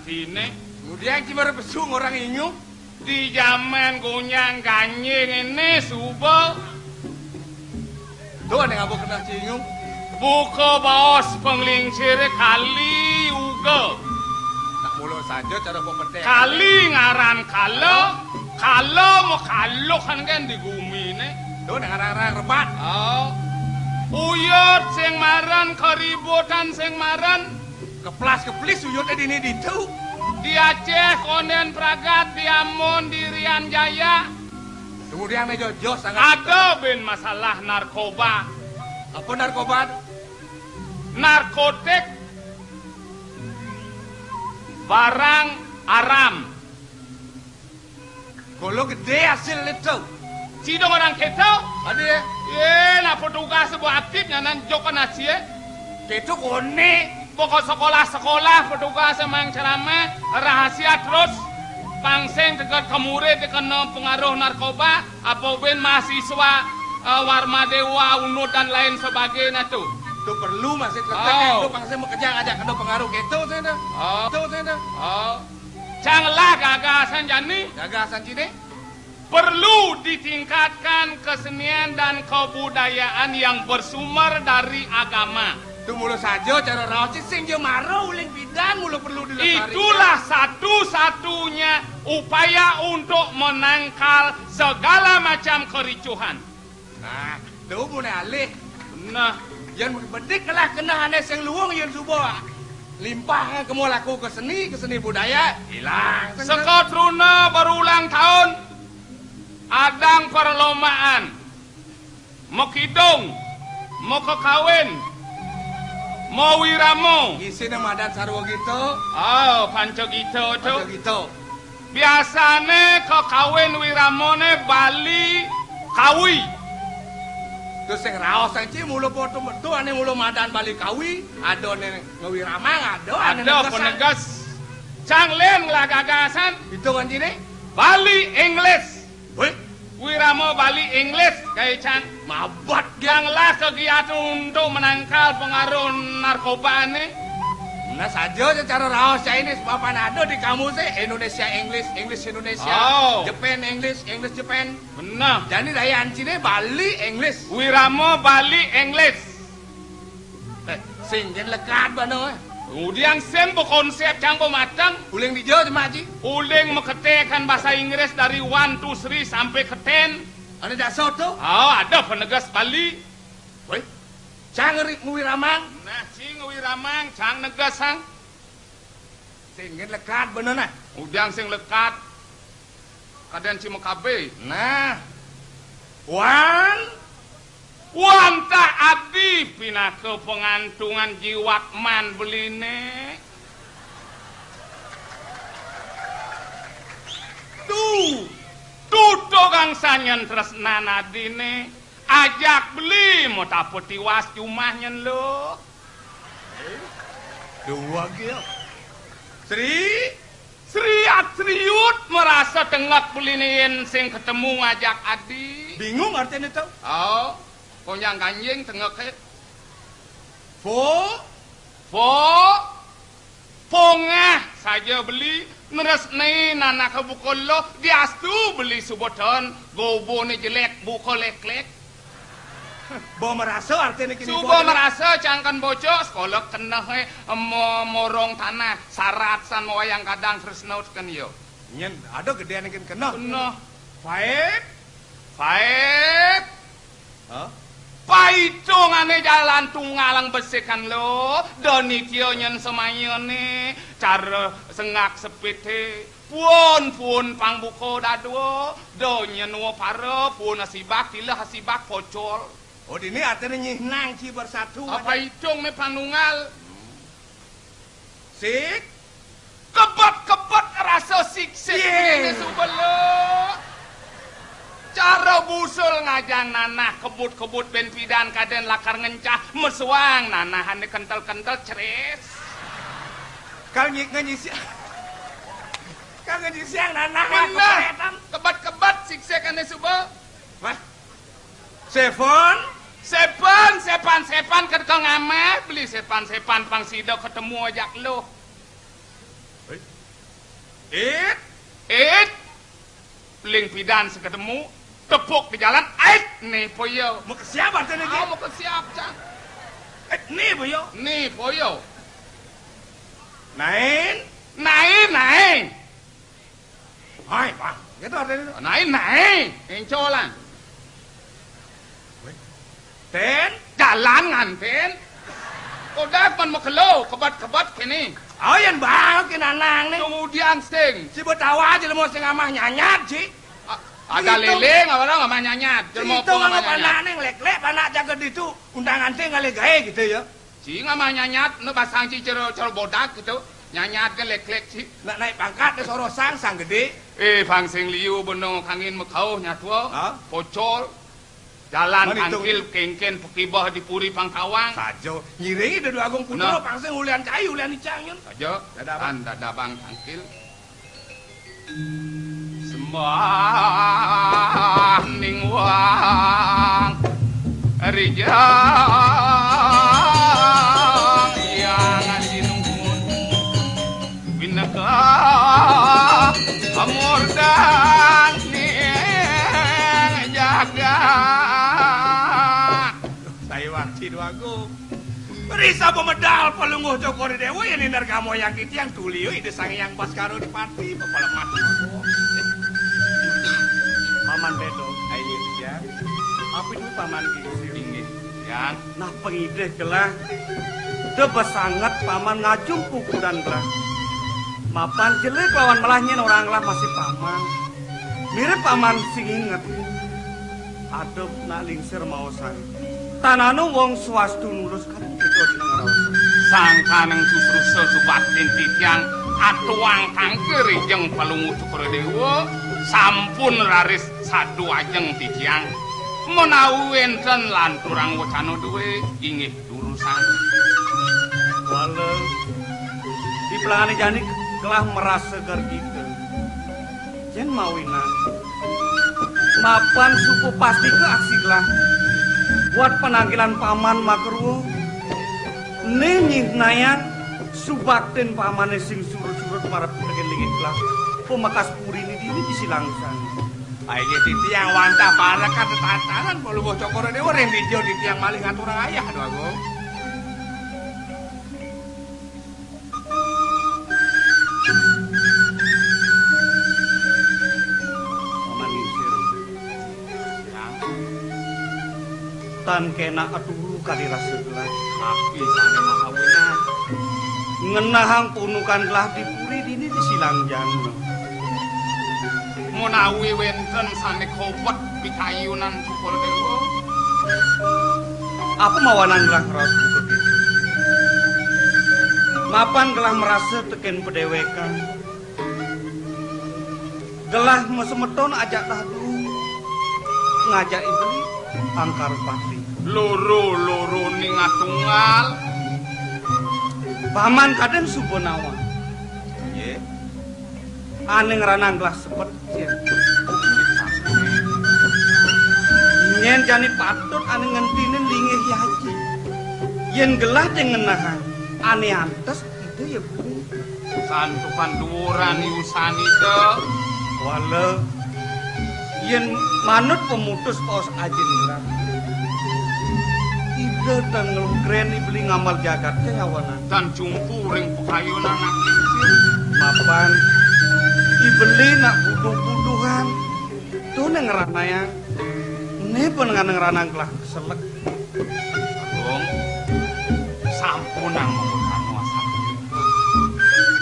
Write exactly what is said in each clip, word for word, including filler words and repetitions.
Dine. Kemudian gimana pesu orang inyu? Di jaman gonjang-ganjing ini suba. Tuh, ane ngaba keneh ci inyu. Buka baos panglingsire kali uga. Nak mula saja cara pepetek. Kali ngaran kala, kala makaluhan kan di gumine. Tuh, nak ngarang-ngarang rebat. Oh. Uyut sing maran, keributan sing maran. Keplas-keplis uyute dini ditu. Di Aceh, konden pragat, di Ambon, di Irian Jaya. Kemudian mejo jos sangat. Ada ben masalah narkoba. Apa narkoba? Narkotik. Barang aram. Kala gedé hasilné to. Cidong orang kéto? Ada ya? Yé, nak petugas buat aktif nyanan joko nasi ya. Kéto koné. Pokok sekolah-sekolah petugas emang ceramah rahasia terus. Pangsing tegak ke murid dikena pengaruh narkoba, apa ben mahasiswa eh, Warma Dewa, Unud dan lain sebagainya tuh. Itu perlu masih tetap. Oh. Itu pangsing bekerja ngajak kena pengaruh kéto saya dah. Oh. Itu saya dah. Oh. Canglah gagasan jani. Gagasan cini. Perlu ditingkatkan kesenian dan kebudayaan yang bersumber dari agama. Itu mula saja cara raos sing dia mara uling pidan mula perlu dilestarikan. Itulah satu-satunya upaya untuk menangkal segala macam kericuhan. Nah, tu mula alih. Nah, yang bedik lah kena aneh sing luung yang suba. Limpah kemu laku ke seni, ke seni budaya, hilang. Sekatruna berulang tahun. Adang perlombaan. Mokidung, mokekawin, mowiramo. Isine madan sarwa gita. Oh, panca gita tu. Panca gita. Biasane kekawin wiramone Bali Kawi. Terus sing raos sing ci mula foto metu ane mula madan Bali Kawi, ada ne ngewiramang, ada ane ada negesan. Penegas. Cang len ngelah gagasan. Hitungan cine. Bali English. Wih, wirama Bali English, kae cang. Mabat. Yang lah kegiatan untuk menangkal pengaruh narkoba ni. Nah, saja cara raos cai ini sebab ada di kamu sih Indonesia English, English Indonesia, oh. Japan English, English Japan. Benar. Jadi daya ancine Bali English. Wirama Bali English. Eh, sing jen lekat bano, eh. Udiang sing berkonsep cang bermatang. Uling dija cuma ji. Uling meketekan bahasa Inggris dari one, two, three sampai ke ten. Ada dasar tu? Oh, ada penegas Bali. Woi, cang ngeri nguwi ramang. Nah, cing nguwi ramang, cang negas sang. Sing jen lekat bano nah. Udiang sing lekat. Kaden ci makabe. Nah. Wan. Wantah adi pinaka pengantungan jiwat man beline. Tu, tuto gangsanyen tresnan adine, ajak beli mau tapa tiwas jumah nyen lo. Dua gil. Sri, Sriat Sriut merasa tengek belinein sing ketemu ngajak adi. Bingung artinya tau. Oh, konyang ganjing tengek he. Fo, fo, pongah saja beli neresnai nanah ke bukul lo diastu beli suboton gobo ni jelek buko lek-lek. Bo merasa artinya kini suba merasa cangkan bocok sekolah keneh eh, mo-, morong tanah sarat san mo wayang kadang tresno teken yo. Nyen ada gedean kin keneh. Keneh. Faid. Faid. Hah? Paitungane jalan tunggalang besikan lo, donitia nyen semayane, cara sengak sepite, puun-puun pang buka dadua, donya nua para, puun asibak, tilah asibak pocol. Oh, dini artine nyihnang ci bersatu. Apa itung me panunggal? Sik. Kebet-kebet rasa siksik ini suba lo. Cara busul ngajang nanah kebut-kebut ben pidan kaden lakar ngencah mesuang nanah ane kentel-kentel ceres. Kal nyi-, ngenyisi. Kal ngenyisiang nanah. Bener. Kebet-kebet siksik ane suba. Wah. Sepan? Sepan, sepan, sepan, ked kang ameh, beli sepan, sepan, pang sida ketemu ajak lo. Hei, It. It. Ling pidan sing ketemu, tepuk di jalan, ait, né poyo. Makesiab artiné, Ki? Ah, makesiab, Cang. Ait, né poyo. Né poyo. Nain. Nain, nain. Hai, Bang. Gitu artiné. Nain, nain. Encolan. Wéh. Tén? Jalan nganten. Kodak man makelo, kebet-kebet kéné. Oh, yén baé ké nanang né. Kemudian sing. Si Betawa aja lemo sing amah nyanyat, si. A-, ada lélé, ngapa ngamah nyanyat? Jelema itu apa ngamah ngamah nyanyat? Anak né nglék-lék, anak jaga ditu, undangan té ngalih gaé gitu ya. Si ngamah nyanyat, nu basang si cero, cero bodak gitu. Nyanyat ké lék-lék si. Nak naik pangkat deh sorosang, sang gedé. Eh, bang sing liu benong kangin makauh nyatua. Hah? Pocol. Jalan tangkil kéngkén pakibeh di puri Pangkawang. Saja. Ngiringi Déwa Agung Putra, nah. Pang sing ulian cai, ulian icang, yun. Saja. Dada, Bang. An dada, Bang, tangkil. Sembah ning wang rijang yang sinuhun. Pinaka murdaning jagat. Saya wakti dua go. Risa pemedal Palungguh Cokor Déwa, yén indar kamu yang titiang tuli, Ida Sang Hyang Baskara Dipati, pepelemat. Paman Bédo. Ayo, ya. Apa itu Paman Gingsir? Inggih, Yang. Nah, pangidih gelah. Dé besanget Paman ngajum kukudan gelah. Mapan jelé kelawan melah nyén orang gelah masih Paman. Mirip Paman sing inget. Adep nak lingsir maosan. Tan anu wong swastu nulus kadén kita jeneng raos. Sangkaning susrusa subaktin titiang atuang kangge rijeng Palungguh Cokor Déwa sampun raris sadu ajeng titiang. Menawi wénten lanturang wacana duwé, inggih durusang. Wala, di pelangane jani gelah merasa gargita. Yén mawinan, mapan suku pastika aksi gelah. Buat penangkilan Paman makarua. Né nyihnayang subaktin Pamane sing surut-surut marep tekén linggih gelah. Pamekas puri niki dini bisi langsan. Ayo titiang wantah parekan tetatanan Palungguh Cokor Déwa ring dija titiang malih ngaturang ayah, Déwa Agung. Paman Lingsir. Tan kénak aturu kadi rasa gelah. Napi sané mahawinah? Ngenahang punukan gelah di puri dini di Silang Jana. Menawi wénten sané kobet pikayunan Cokor Déwa. Apa mawanan gelah ngraos buka kéto? Mapan gelah merasa tekén padéwékan. Gelah masemeton ajak dadu ngajak Ibli Angkarpati. Loro-loro ning atunggal. Paman kadén suba nawang. Nggih. Ané ngranang gelah sebet, yén. Nyén jani patut ané ngentinin linggih Aji. Yén gelah dé ngenahang, ané antes Ida ya kuwi. Santukan duwuran yusanita. Wala, yén manut pemutus paos Ajin Gelah, Ida tan nglukren Ibli ngamel jagat kayawanan. Tan jumpu ring pakayunan anak lingsir. Mapan Ibli nak buduh-buduhan. Tuh né ngranayang. Né pun ngranang gelah keselek. Agung, sampunang mawacana sapunika.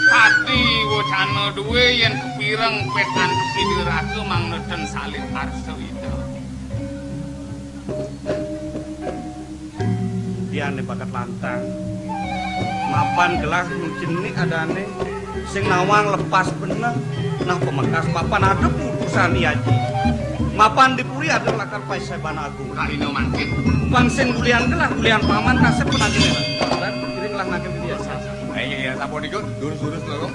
Tadi wacana duwé yén kapireng pétan Ida Raga mangda ten salin arsa Ida. Diané bakat lantang. Mapan gelah nu cenik adané. Sing nawang lepas beneh. Nah, pamekas mapan ada putusan I Aji. Mapan di puri ada lakar paseban agung. Rahina mangkin. Pang sing ulian gelah, ulian paman kasep penagih. Lan, kiri gelah nangkil dia. Ayo, ya, sampun ikut. Durus-durus, Lurung.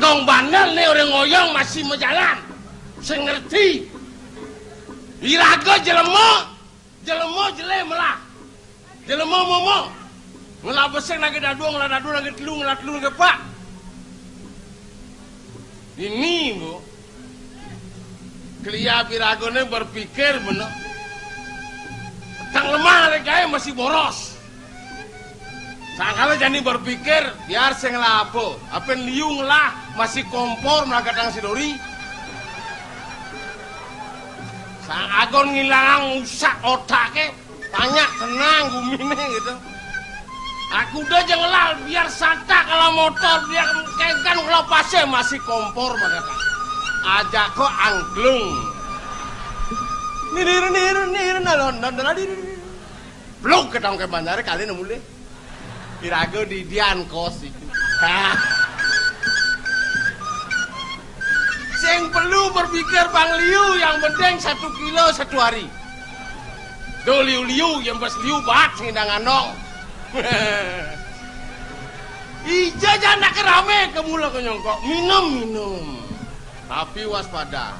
Wong bandel né orang ngoyong masih majalan. Sing ngerti. Iraga jelema, jelema jelé melah. Jelema momo. Ngelah besik nagih dadua, ngelah dadua nagih telu, ngelah telu nagih pat. Ini, Bu. Kliab iragané berpikir bener. Tang lemah aré gaé masih boros. Sangkala jani berpikir, biar sing ngelah apa. Apin liu ngelah masih kompor melagatang si Dori. Sang agon ngilangang usak otaké, tanya tenang guminé gitu. Aku udah aja ngelah, biar santak kalau motor, biar kengken kalau pasé masih kompor melagatang. Aja kok angklung. Nir nir nir nalon nalon. Blok ketang ke bandar kali nemu lé. Iraga didian kos itu. Hah. Sing perlu berpikir bang liu, yang penting satu kilo satu hari. Do liu-liu, yang bas liu bat sing indang anong. Ija janak rame ke mula ke nyongkok. Minum, minum. Tapi waspada.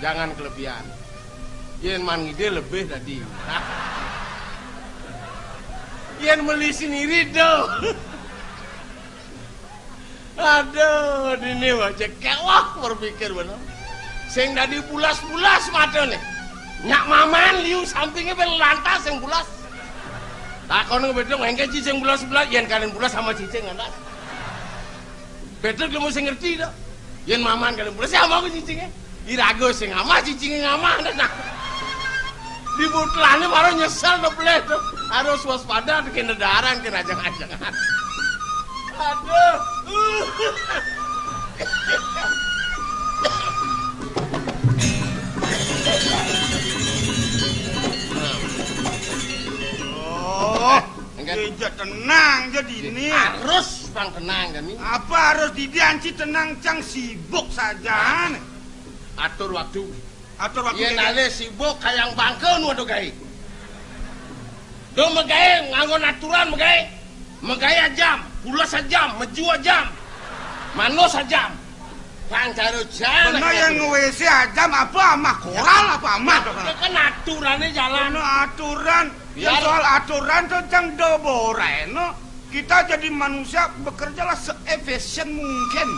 Jangan kelebihan. Yén man ngidih lebih tadi. Yén meli sendiri do. Aduh, dini wajah kewah berpikir bener. Sing dadi bulas-bulas mata nih. Nyak maman liu sampingnya ben lantas sing bulas. Takon ngebedo engké cicing bulas-bulas, yén kalian bulas sama cicing lantas. Betul kamu sing ngerti to. Yén maman kalian bulas sama aku cicingnya. Iraga sing amah, cicingé ngamah, nah. Di butlané baru nyesel to, Blé, to. Harus waspada, to, kena daran, kena ajeng-ajengan. Aduh. Oh, enggak. Ya, ya, tenang, jadi ini. Harus, Bang, tenang, kan, ini. Apa harus didianci tenang, cang sibuk saja, nih. Atur waktu. Atur waktu. Yén alé sibuk kayang bangka nu ada gaé. Do magaé nganggo aturan magaé. Magaé ajam, pules ajam, meju ajam. Manus ajam. Pang cara jam. Bener yang nge-W C ajam apa amah koral apa amah to? Itu kan aturané jalan. Bener aturan. Yang soal aturan to cang do borai no. Kita jadi manusia bekerjalah seefisien mungkin.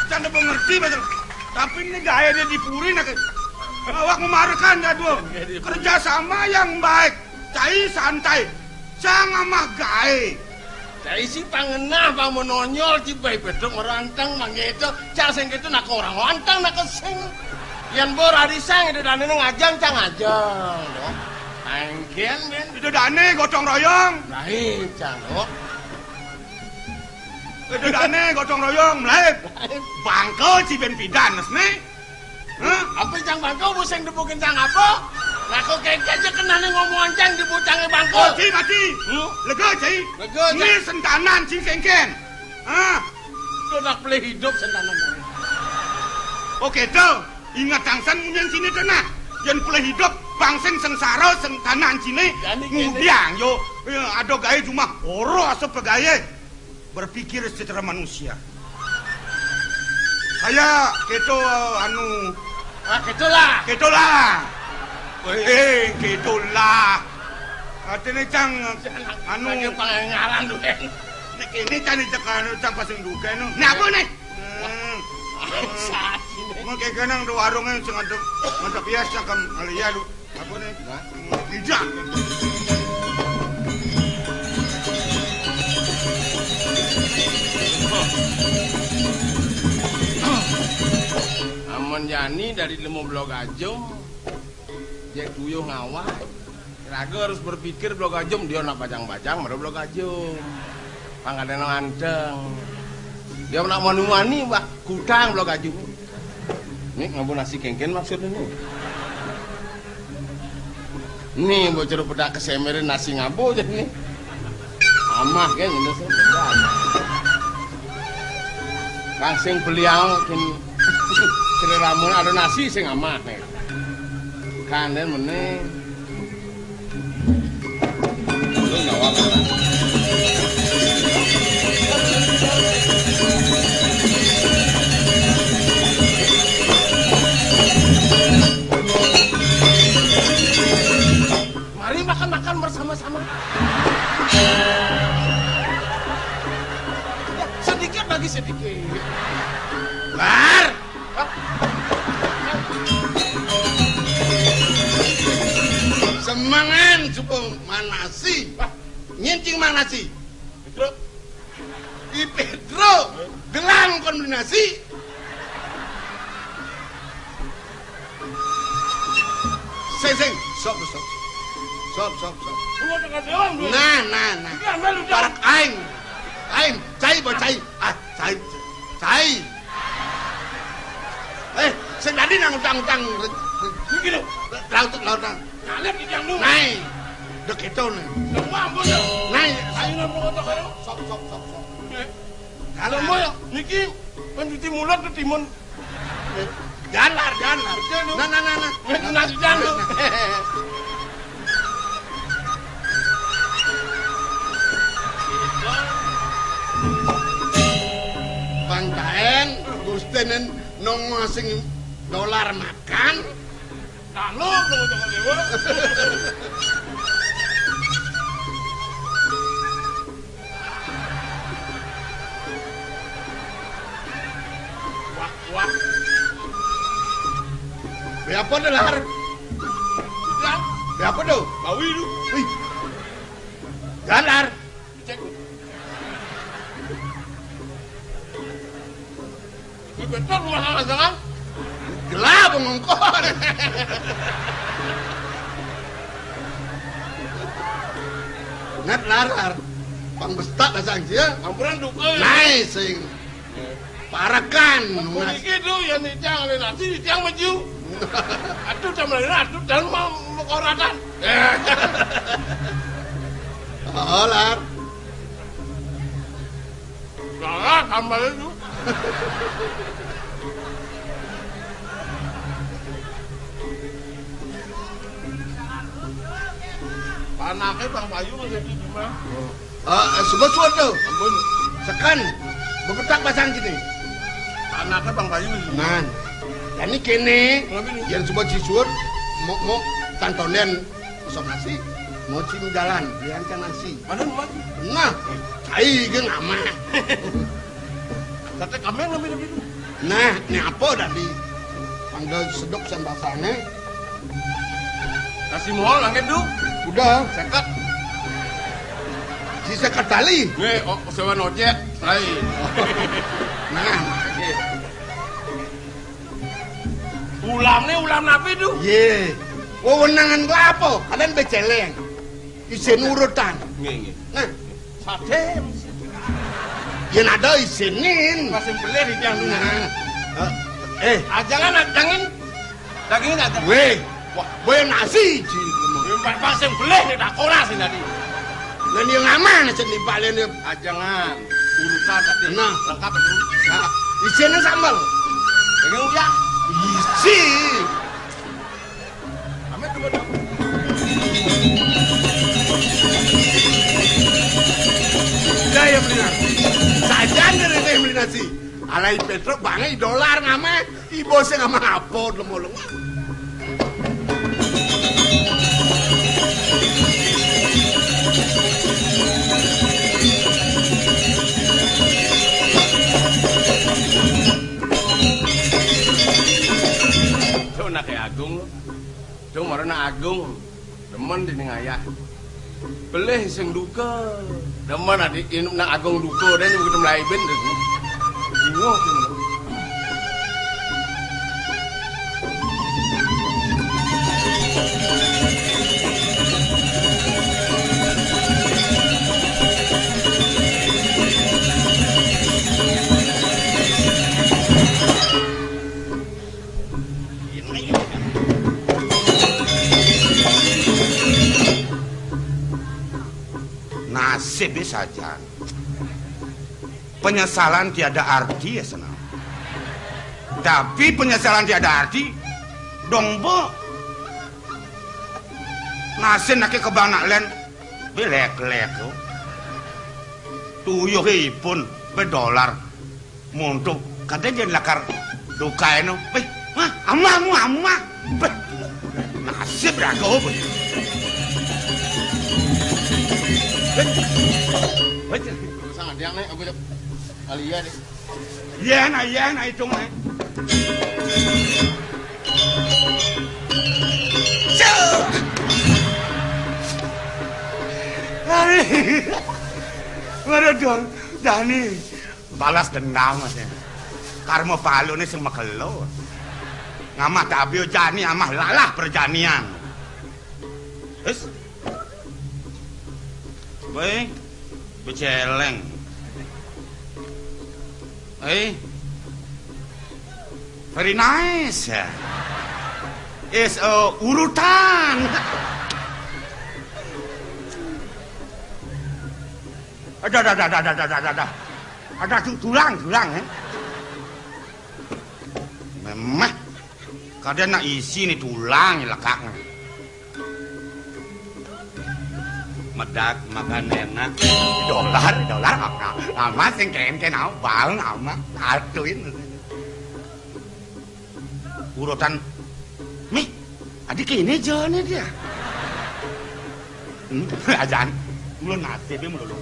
Canda mengerti, betul. Tapi ini gaya dia di puri, nak. Awak memaruhkan, aduh. Kerja sama yang baik. Cai santai. Jangan mah gaé. Cai si pangenah, bang menonyol, ci baé beduk meranteng, bang gitu. Cang sing gitu, nak orang wanteng, nak kesing. Yang berarisan, itu dan ini ngajang, cang ngajang. Anggen, men. Itu dane gotong royong. Lain, cang, kok. Itu dane gotong royong, lain. Bangkel ci ben pidan, nih. Hah? Apa cang bangkel, bu sing debu kencang apa? Lah kok kayak aja kenane ngomong cang di bocangnya bangkel. Mati, mati. Hmm? Lega, cai. Lega, cang. Ini sentanan, ci kengken. Hah? Itu nak pelih hidup sentanan, cang. Oke, tuh. Ingat tangsan munyen sini tenah. Yen pelih hidup, bangsen sengsara, sentanan cine. Ngudiang, yo. Ya, ada gawe cuma ora asa pegawe. Berpikir secara manusia. Saya keto, anu. Ah, keto lah. Keto lah. Eh, keto lah. Artine cang, anu. Lagi pangaran duwe. Nek ini cang, cang, anu, cang pasang duke, anu. Nah, apa nih? Hmm. Saat ini. Mungkin kenang di warungnya sing ngadep, ngadep ya, cang, kali ya, lu. Apa nih? Tidak. Amun jani dari lemo Blok Ajum, jek tuyuh ngawah. Raga harus berpikir Blok Ajum, dia nak bajang-bajang, baru Blok Ajum. Pangkatnya anteng. Dia nak mani-mani, bah, kutang Blok Ajum. Nih, ngabur nasi kengken maksudnya nih. Nih, bocor pedak kesemerin nasi ngabo aja nih. Amah kan, ini sih. Kang sing beliau kini. Sri Ramon ada nasi sing amah nih. Kanden meneh. Lu nyawa apa? Sedikit. Bar. Semangan suba manasi. Nyén cing manasi. Pedro. I Pedro. Gelang kon beli nasi. Sing, sing. Sop, sop. Sop, sop, sop. Lu tekan doang, gue. Nah, nah, nah. Ini ambil lu, Jang. Parak aing. Aing, cai, bawa cai. Ah, cai. Cai. Eh, sing tadi nang utang-utang. Ini gitu. Laut, laut, laut. Nah, lihat di Jang lu. Nai. Dek itu nih. Semua ampun, ya. Nai. Ayo, nang mau kotak ayo. Sop, sop, sop, sop. Eh. Kalau mau ya, niki pencuci mulut ke timun. Jalar, jalar. Betul, lu. Nah, nah, nah, nah. Betul, nah, jangan, lu. Bang Taen, Gusten nongol sing dolar makan. Tanuk, lu, jangan dewa. Wah, wah. Be apa dah, Lar? Ya. Be apa dah? Bawi lu. Wih. Jalar. Dicek. Gue betul rumah sama jangan. Gelap ngongkon. Ngat larar. Pang bestak dasang sia. Ampuran duka. Nice sing. Parakan. Aku iki tu yang ni tiang ada nasi, ni tiang maju. Aduh, jam lain, aduh, dan mau koratan. Oh, Lar. Salah tambah itu. Panake Bang Bayu masih di rumah. Oh, eh, sebut suat tu. Ampun. Sekan. Bepetak pasang sini. Panake Bang Bayu. Nah. Jadi kene, kenapa ni? Yang sebut si suat, mau, mau tantonen. Kosong nasi, mau cing jalan, belian kan nasi. Mana rumah? Nah, cai ge nama. Kata kami yang lebih lebih. Nah, ni apa tadi? Panggil sedok sambasane. Kasih mohon angkat tu. Udah. Seket. Si seket tali. Ni, oh, sewa nojek, lain. Nah. Okey. Ulam ni ulam napi tu? Ye. Wewenangan ku apa? Kalian beceleng. Isin urutan. Nggih, nggih. Nah. Sadem. Yen ada isinin. Masih beli di tiang dulu. Nah. Eh. Ajangan, ajangin. Dagingin aja. Weh. Wah, boy nasi, Ji. Yang pas, pas yang beli ni tak koras ni tadi. Lah ni ngaman sing dibalen ni. Ajangan. Urutan tadi. Nah. Lengkap itu. Nah, isine sambel. Ini uya. Isi. Amit dulu dong. Udah ya, beli nasi. Sajan dari beli nasi. Alai Petro bangai dolar ngame. Ibu sing ngame apa lemo-lemo. Tuh, anake Agung. Cung marana Agung. Demen dening ayah. Pelih sing duka. Demen adi inup nang Agung duka, den ibu ketem laibin tu. Bingung tu. Nasib saja. Penyesalan tiada arti ya senang. Tapi penyesalan tiada arti dong be. Nasin nake kebang nak len be lek-lek tu. Tuyuh ipun be dolar. Monto, kadén yén lakar dukaéno. Wéh, wah, amah mu amah. Béh, nasib raga, béh. Béh. Béh. Sangadéang né, aku cék. Alia deh. Yén, ah, yén, ah, itung, ah. Cuk. Ai. Waduh, dong, jani. Balas dendam, Mas. Karma paluné sing makelo. Ngamah tabia jani amah lalah perjanian. Wis. Wéh, becéléng. Eh, very nice. Is a urutan. Ada, ada, ada, ada, ada, ada, ada. Ada tu-, tulang, tulang, eh. Memang. Kadén nak isi ni tulang lekak. Medak makan enak. Dolar, dolar apa? Amat sing kén-kén apa? Bang amat atuin. Urutan mi. Adi kéné jane dia. Hmm, ajan. Mulo nasibé mulo.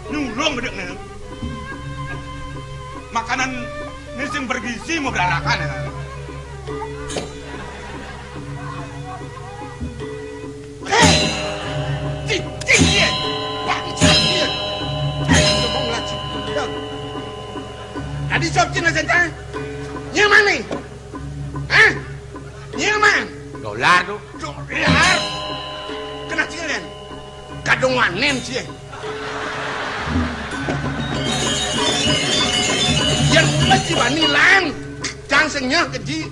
Nulung gedekne. Makanan ni sing bergizi mau beralakan. Hei! Cicing dia! Bangsat dia! Hei, ngomong lagi. Tadi sop Cina saja. Nyaman nih. Hah? Nyaman. Dolar tuh. Dolar. Kena cilen. Kadung wanen sih. Yang mesti wani lang. Cang sengnya keji.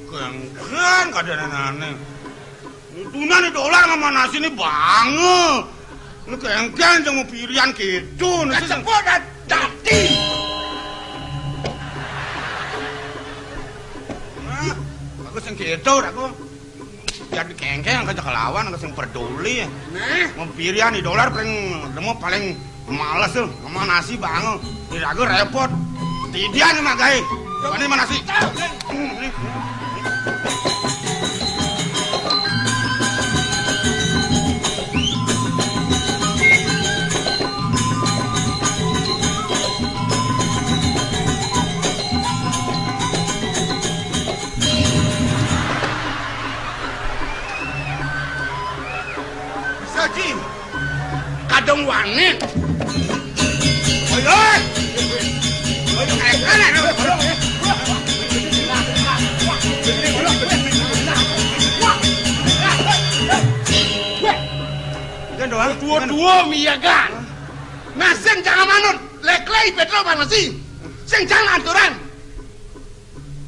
Kengkeng kada aneh. Tuna ni dolar sama nasi ni bange. Ni kengkeng jeng mau pirian gitu. Nasi seng- Kecepo dah dati. Nah, aku seng gitu aku. Jadi kengkeng aku cek lawan aku seng peduli. Nah. Mau pirian ni dolar paling demo paling Males tuh, sama nasi bangun. Diraga repot. Tidian nih, Mak Gai. Mana mana sih? Bisa, Ji. Kadung wani. Ayo. Ayo, ayo, ayo, ayo. Kan doang. Dua-dua miyagan. Nah, sing jangan manut. Leklei Petro Panasi. Sing jangan aturan.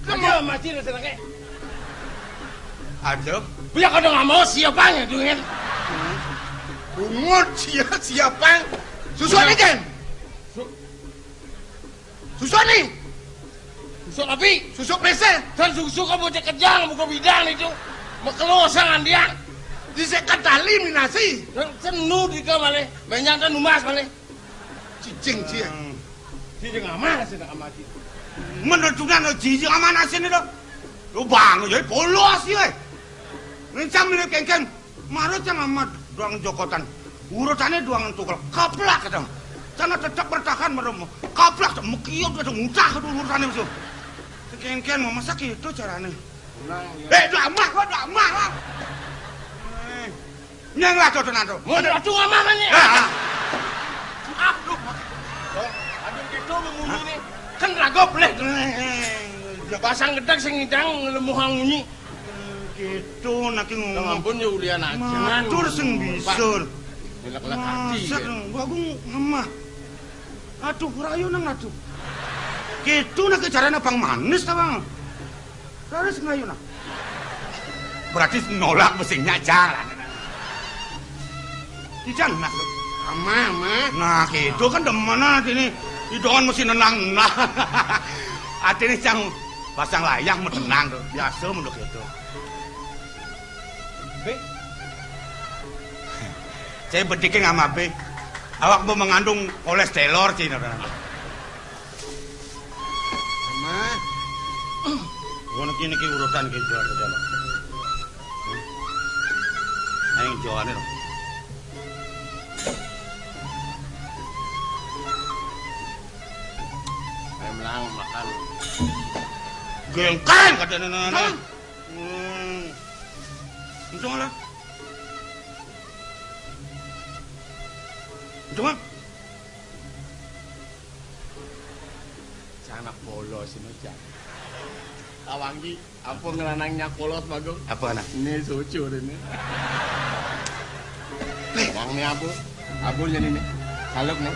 Aja masih rasa lagi. Aduh. Biar kau nggak mau siapa ya, Dungen? Bungut sia-, siapa? Susu Iya. Aja, Jen. Su- Susu nih. Susu api. Susu pesek. Dan susu kau bocah kejang, buka bidang itu. Makelo sang andiang. Di sekat tali minasi. Dan senu di kau malah. Banyak kan numas malah. Cicing, cia. Hmm. Cicing aman sih, nak aman sih. Menentukan cicing aman sih nih, dok. Lu bang, jadi polos sih, eh. Ngencang milih kengkeng. Marut yang amat doang jokotan. Urutannya doang tukul. Kaplak, kata. Sana tetap bertahan, merem. Kaplak, mekiok, kata, mutah, kata, urutannya, musuh. Kengkeng, mau masak itu caranya. Tenang, ya. Eh, damah, kok damah, lah. Eh. Nyang lah, tuh, tenang, tuh. Mau ratu ngamah, mana? Ah, ah. Aduh. Aduh, gitu, mau munyi nih. Kan ragop, leh. Eh, eh, eh. Pasang gedeg, sing ngidang, lemuhang munyi. Gitu, nak ki ngomong. Ampun ya, ulian aja. Matur sing bisur. Lek-lek ati, masak ya. Gua, gua ngemah. Aduh, rayu nang aduh. Gitu nak ki carane pang manis ta, Bang? Raris ngayu nang. Berarti nolak mesinnya jalan. Dijang nak. Ama, ama. Nah, gitu kan demen atine. Idongan mesti nenang. Nah. Atine cang pasang layang mau tenang tuh. Biasa menurut itu. Be, Cai bedike ngamabe. Awakmu mengandung kolesterol, cai, nah, nah. Mah. Ngono ki niki urutan ki jual ke dalam. Ayo jualane lho. Ayo melang makan. Gengkang kadene nene. Hmm. Untung lah. Untung lah. Anak polos ini, Cak. Tawangi, apa ngelanangnya polos, Bagong? Apa, anak? Ini cucu ini. Nang ini apa? Apa jadi ini? Saluk nih.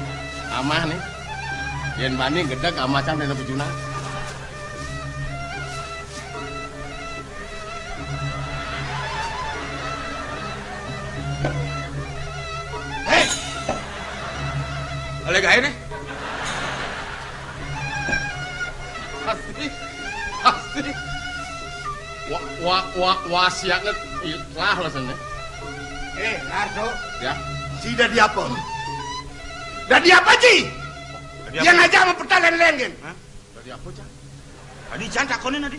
Amah nih. Yen bani gedeg amah can dene bujuna. Hei! Oleh gawe nih. Pasti, pasti. Wa, wa, wa, wasiatnya ikhlas rasanya. Eh, Nardo. Ya. Si dadi apa? Dadi apa, Ji? Dadi apa? Yang aja sama peta leng-leng, gen. Hah? Dadi apa, Cang? Tadi Cang takonin tadi.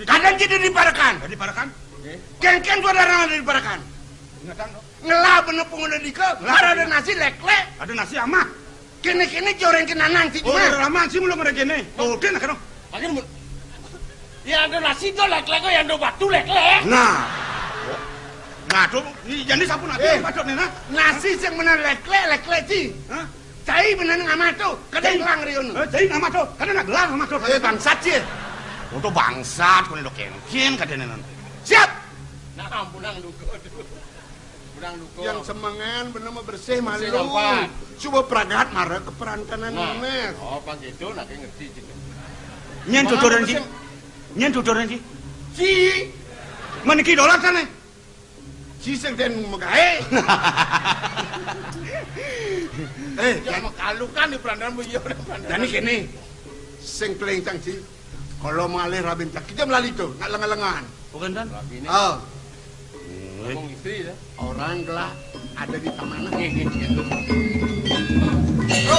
Kadang kita diparekan. Tadi parekan? Eh? Ken-ken gua darah diparekan. Ingatan, dong. Ngelah bener pungunan dika, ngelah ada nasi lek-lek. Ada nasi amah. Kene-kene joreng kenanan si. Oh, Cuma. Ada lama sih belum ada kene. Oh, udah, nah, kan. Makin mun-, ya ada nasi tuh lek-lek kok yang ada batu lek-lek. Nah. Nah, tuh, ini jadi sapu nanti. Eh, yang patut nih, nah. Nasi sing bener lek-lek, lek-lek, Ji. Hah? Cai bener ngamah tuh, kadang ngelang riun. Eh, cai ngamah tuh, kadang nak gelang ngamah tuh. Eh, bangsat, Ji. Untuk bangsat, kau ini lo kenkin, kadang nenan. Siap. Nah, ampun, nang duko, aduh. Kurang duko. Yang semengan bener mah bersih, bersih malu. Coba pragat marah ke perantanan. Nah, oh, pas gitu, nah, kayak ngerti, Ji. Nyen tuturan, Ji. Nyen tuturan, Ji. Ji. Mana ki dolar sana? Si sing den megae. Eh, ya, jan makalukan di perandanan bu, iya, udah perandanan. Jani kene, sing klencang si, kalau malih rabin cak, kita melali tuh, nak lengan-lengan. Bukan, kan? Rabine. Oh. Hmm. Ngomong istri, ya. Orang gelak ada di taman. Nih, nih, nih. Bro.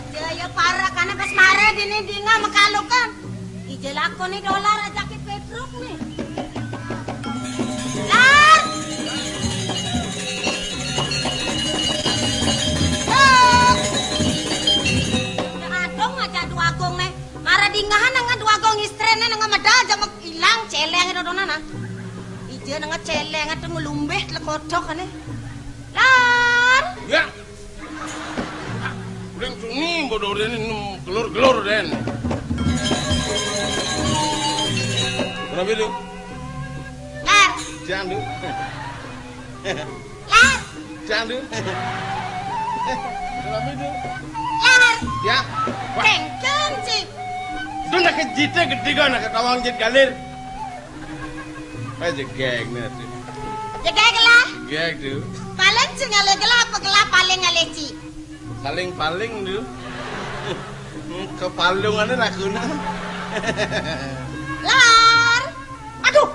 Ija ya parak, karena pas mare dini dinga mekalukan. Ija lakoni dolar ajaki Petruk nih. Lar! Oh! Udah adong aja Duagung nih. Mara dingahan nang Duagung istrene nang medal aja mek ilang celeng itu dona nah. Ija nang celeng itu ngelumbeh lekotok ane. Lar! Ya. Uling suni bodoh ini nem gelur-gelur den. Kenapa itu? Lar! Jangan dulu. Lar! Jangan dulu. Kenapa itu? Lar! Ya. Wah. Kengkeng sih. Itu nak kejite gede kan, nak ketawang jit galir. Aja geng nih tuh. Jegeg lah. Geng tuh. Paling sing ngale gelah apa gelah paling ngale ci. Paling-paling tuh. Kepalungannya laguna. Lar. Aduh.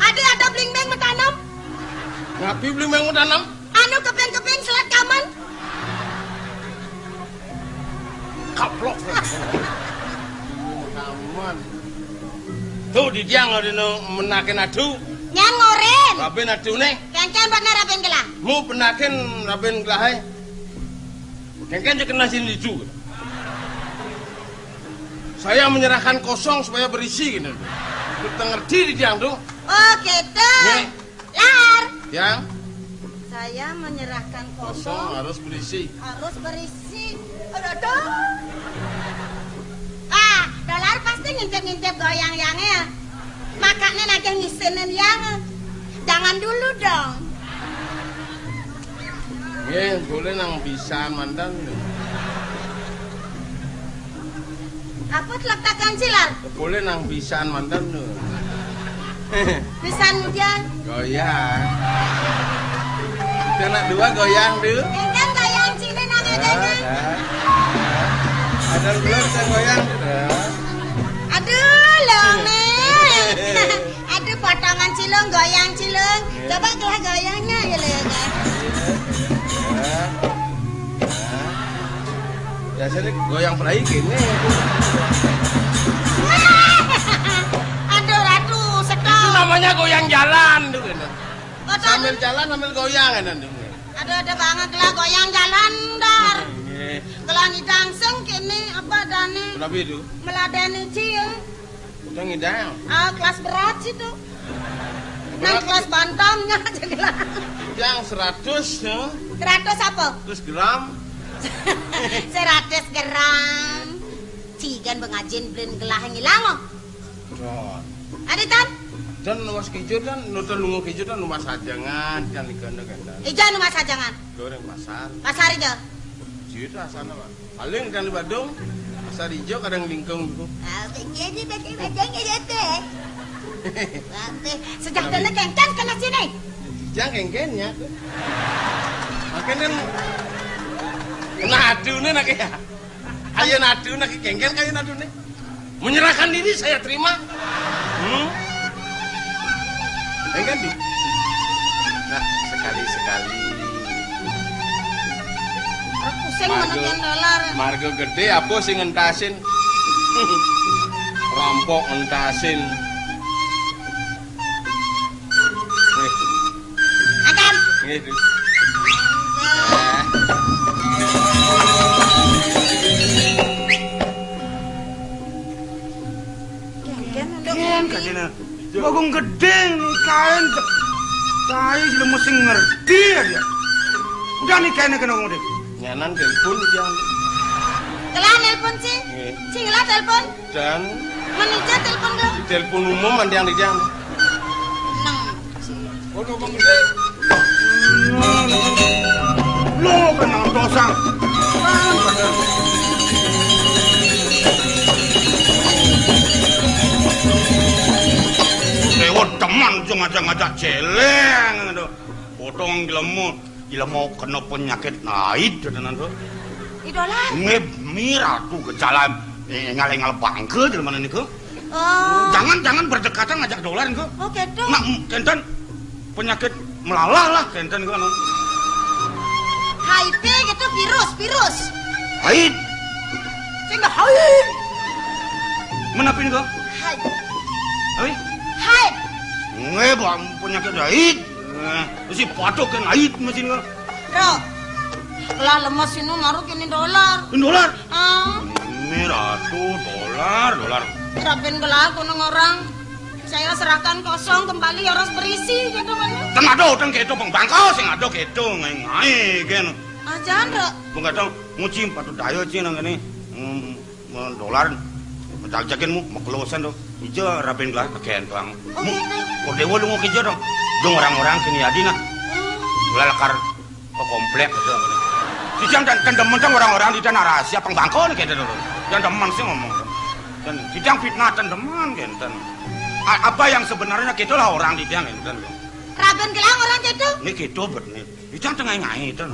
Ada, ada bling beng metanam. Ngapi bling beng metanam? Anu kepeng-kepeng selat kaman. Kaplok. Kaman. Tuh di tiang ada nu menakin adu. Nyan ngoren. Rabin adu nih. Kengken buat naraben gelah. Mu penakin rabin gelah eh. Kengken je kena sini juga. Saya menyerahkan kosong supaya berisi gitu. Kita ngerti di tiang tuh. Oh gitu. Nih. Lar. Ya. Saya menyerahkan kosong. Kosong harus berisi. Harus berisi. Aduh, aduh. Ah, Ngintip-ngintip goyang yangé. Makané nagih ngisinin yang. Jangan dulu dong. Nggih, boleh nang pisan mantan. Apa telak tak kancilar? Boleh nang pisan mantan lho. Pisan mudian. Goyang. Itu anak dua goyang tuh. Enggak goyang sini nang ada. Ada dua bisa goyang. Aduh, lho, Nek. Aduh, potongan cilung, goyang cilung. Coba gelah goyangnya ya, lho, ya, Kak. Biasanya goyang pelai gini. Aduh, aduh, sedap. Itu namanya goyang jalan tuh, kan. Sambil jalan, sambil goyang, kan, tuh. Aduh, ada banget lah goyang jalan, Dar. Nggih. Kalau ngidang sing kene apa dane? Kenapa itu? Meladeni cil. Udah ngidang. Ah, kelas berat sih tuh. Nang kelas bantamnya aja gelah. Yang seratus, ya. Seratus apa? Seratus gram. Seratus gram. Cigan bengajin belin gelah ngilang, oh. Don. Ada, Tan? Dan luas kijo dan, nonton lungo kijo dan luas ajangan, dan di kono kan, Tan. Ijo luas ajangan. Goreng pasar. Pasar ijo. Situ asana, Pak. Paling kan di Badung, pasar ijo kadang lingkung gitu. Ah, jadi bajang-bajang ya, Teh. Sejak dene kengken kena sini. Jang kengken ya. Makanya kan, nah, aduh, nih, nak ya. Ayo, nadu, nak kengken kayu nadu, nih. Menyerahkan diri saya terima. Hmm? Kengken, di. Nah, sekali-sekali. Pusing menekan dolar. Margo gede apa sing ngentasin? Rampok ngentasin. Nggih. Akan. Nggih, Du. Kengken untuk Ken, Ken, Ken. Bagong gedeng nih kain. Tai lemes sing ngerti aja. Udah nih kainnya kena ngomong deh. Nyanan telepon, Jang. Telah nelpon, Ci. Nggih. Ci ngelah telepon. Dan manajer telepon ke? Telepon umum, mandang di jam. Nang. Ono Bang Gede. Lo kenal dosa. Lewat teman, ngajak-ngajak celeng, aduh. Potong gelemu. Ila mau kena penyakit naik, tenan tuh. Idola. Nggih, mi ratu gejala, eh, enggal-enggal bangke di mana niku. Oh. Jangan, jangan berdekatan ngajak dolar niku. Oh, gitu. Nah, m-, kenten penyakit melalah lah kenten niku anu. H I V gitu, virus, virus. Haid. Sing haid. Menapa niku? Haid. Haid. Haid. Nggih, Bang, penyakit haid. Nah, si patok kan ait mesin kok. Bro, lah lemes ini naruh kini dolar. Ini dolar? Ah. Ini ratu dolar, dolar. Raben gelah kono orang. Saya serahkan kosong kembali harus berisi gitu kan. Ten ada utang keto pembangkau sing ada keto ngai-ngai kan. Ajan, Bro. Bung kadang nguci patut daya ci nang kene. Hmm. Dolar, jajakin mu, maklosan to. Ija raben gelah kagentang. Oh, gitu. Kodewa lunga kija to. Dong orang-orang kini adi nah. Hmm. Gelah lekar ke komplek gitu. Dijang dan, dan demen dong orang-orang di tanah rahasia pengbangkon gitu to. Dan demen sih ngomong. Dan dijang fitnah dan demen gitu. A-, apa yang sebenarnya gitulah orang di tiang gitu. Raben gelah orang gitu. Ini gitu bet nih. Ijang tengah ngai to.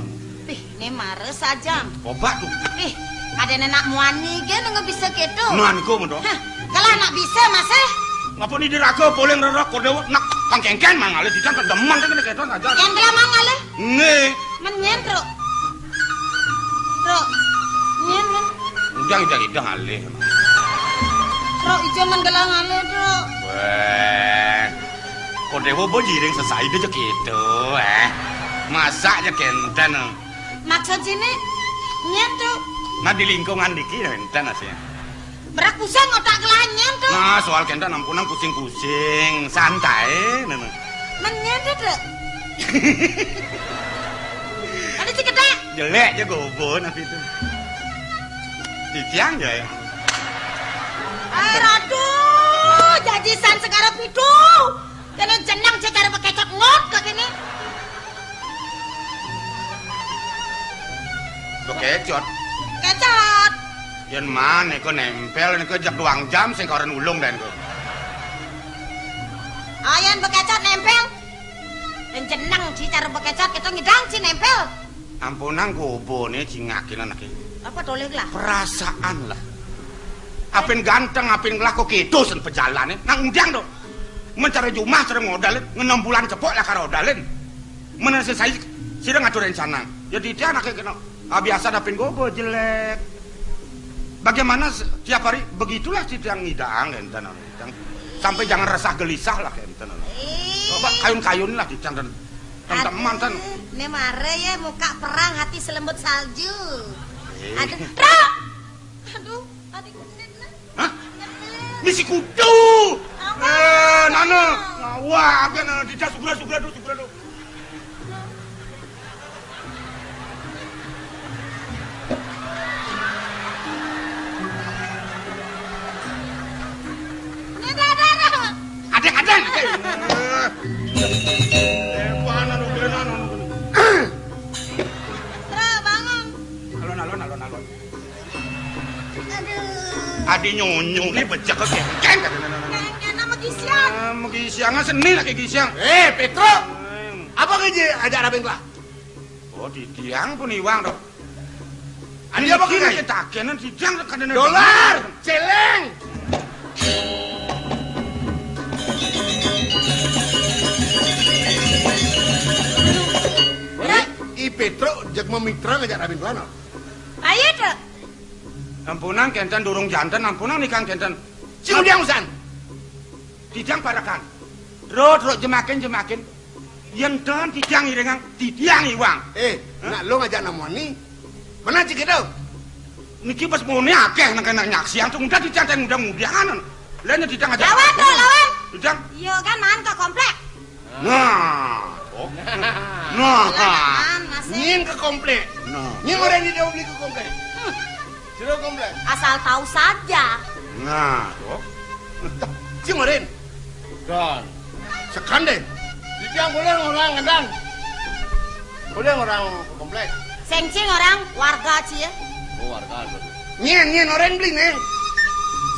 Ih, ini mare saja. Coba tuh. Ih, ada nenek muani ge nang bisa gitu. Muan ku medo. Hah, kalau anak bisa masih. Ngapa ni diraga boleh ngererak kodewa nak pangkengken mangalih dijang kedemen kan gitu aja. Yang gelah mangalih. Nggih. Menyen, Truk. Truk. Nyen, men. Ujang, ujang, ujang alih. Truk, ijo men gelah alih, Truk. Weh. Kodewa bo jiring sesai aja gitu, eh. Masak aja kenten. Maksud sini, nyen, Truk. Nah, di lingkungan diki ya enten aslinya. Berak pusing otak kelanyan tuh. Nah, soal kenten ampunan pusing-pusing, santai, nene. Menyen tuh, Truk. Ada si kedak. Jelek aja gobo nanti itu. Titiang ya, ya. Eh, aduh, jajisan segara pitu. Kene jeneng cecara bekecot ngot ke kene. Bekecot. Kecot. Yen man niku nempel niku jek duang jam sing koren ulung den ku. Ayen bekecot nempel. Yen jeneng ci cara bekecot kita ngidang ci nempel. Ampunang gobone cingakina niki. Apa toleh lah? Perasaan lah. Apin ganteng, apin ngelako kedo sen pejalane. Nang undiang to. Mencari jumah, cari modal, ngenom bulan cepok lah karo dalin. Menen sesai sira ngatur rencana. Ya tidak anake kena. Ah, biasa apin gobo jelek. Bagaimana se- tiap hari begitulah si tiang ngidang enten anu, enten. Sampai jangan resah gelisah lah enten anu. Coba kayun-kayun lah di dan teman-teman. Aduh, ne mare ya muka perang hati selembut salju. Eh. Aduh, Rok! Aduh, hati kuning. Hah? Misi kudu. Apa? Eh, nana. Ngawak kan, nana. Dija sugra, sugra, sugra, sugra. Adek, adek. Eh, mana lu kena, nana? Rok, bangun. Alon, alon, alon, alon. Aduh. Adi nyonyo ni becek ke kengkeng. Kengkeng nama gisian. Ah, magisiang seni lagi gisiang. Eh, Petro. Apa ke je ajak rabing lah? Oh, di tiang pun iwang to. Adi apa ke? Takenan di tiang kadene. Dolar, celeng. Ini I Petro jek memitra ngajak rabing lah no. Ayo, Truk. Ampunang kenten durung janten, ampunang nikang kenten. Sing udiang usan. Titiang parekan. Ro, ro, jemakin, jemakin. Yen ten titiang iringang, titiang iwang. Eh, hah? Nak lo ngajak namoni. Mana cik itu? Niki pas muni akeh nang kena nyaksian tuh udah titiang ten udah mudiangan. Lainnya titiang ngajak. Lawan, Truk, lawan. Titiang. Iya kan, man ke komplek. Nah, oh. Nah, nah. Masih. Nyin ke komplek. Nah. Nyin orang di jauh beli ke komplek. Suruh komplek. Asal tahu saja. Nah, oh. Cing orin. Kan. Sekan deh. Di tiang boleh orang ngendang. Boleh orang ke komplek. Sengcing orang warga cie. Oh, warga. Nyin, nyin orang beli nih.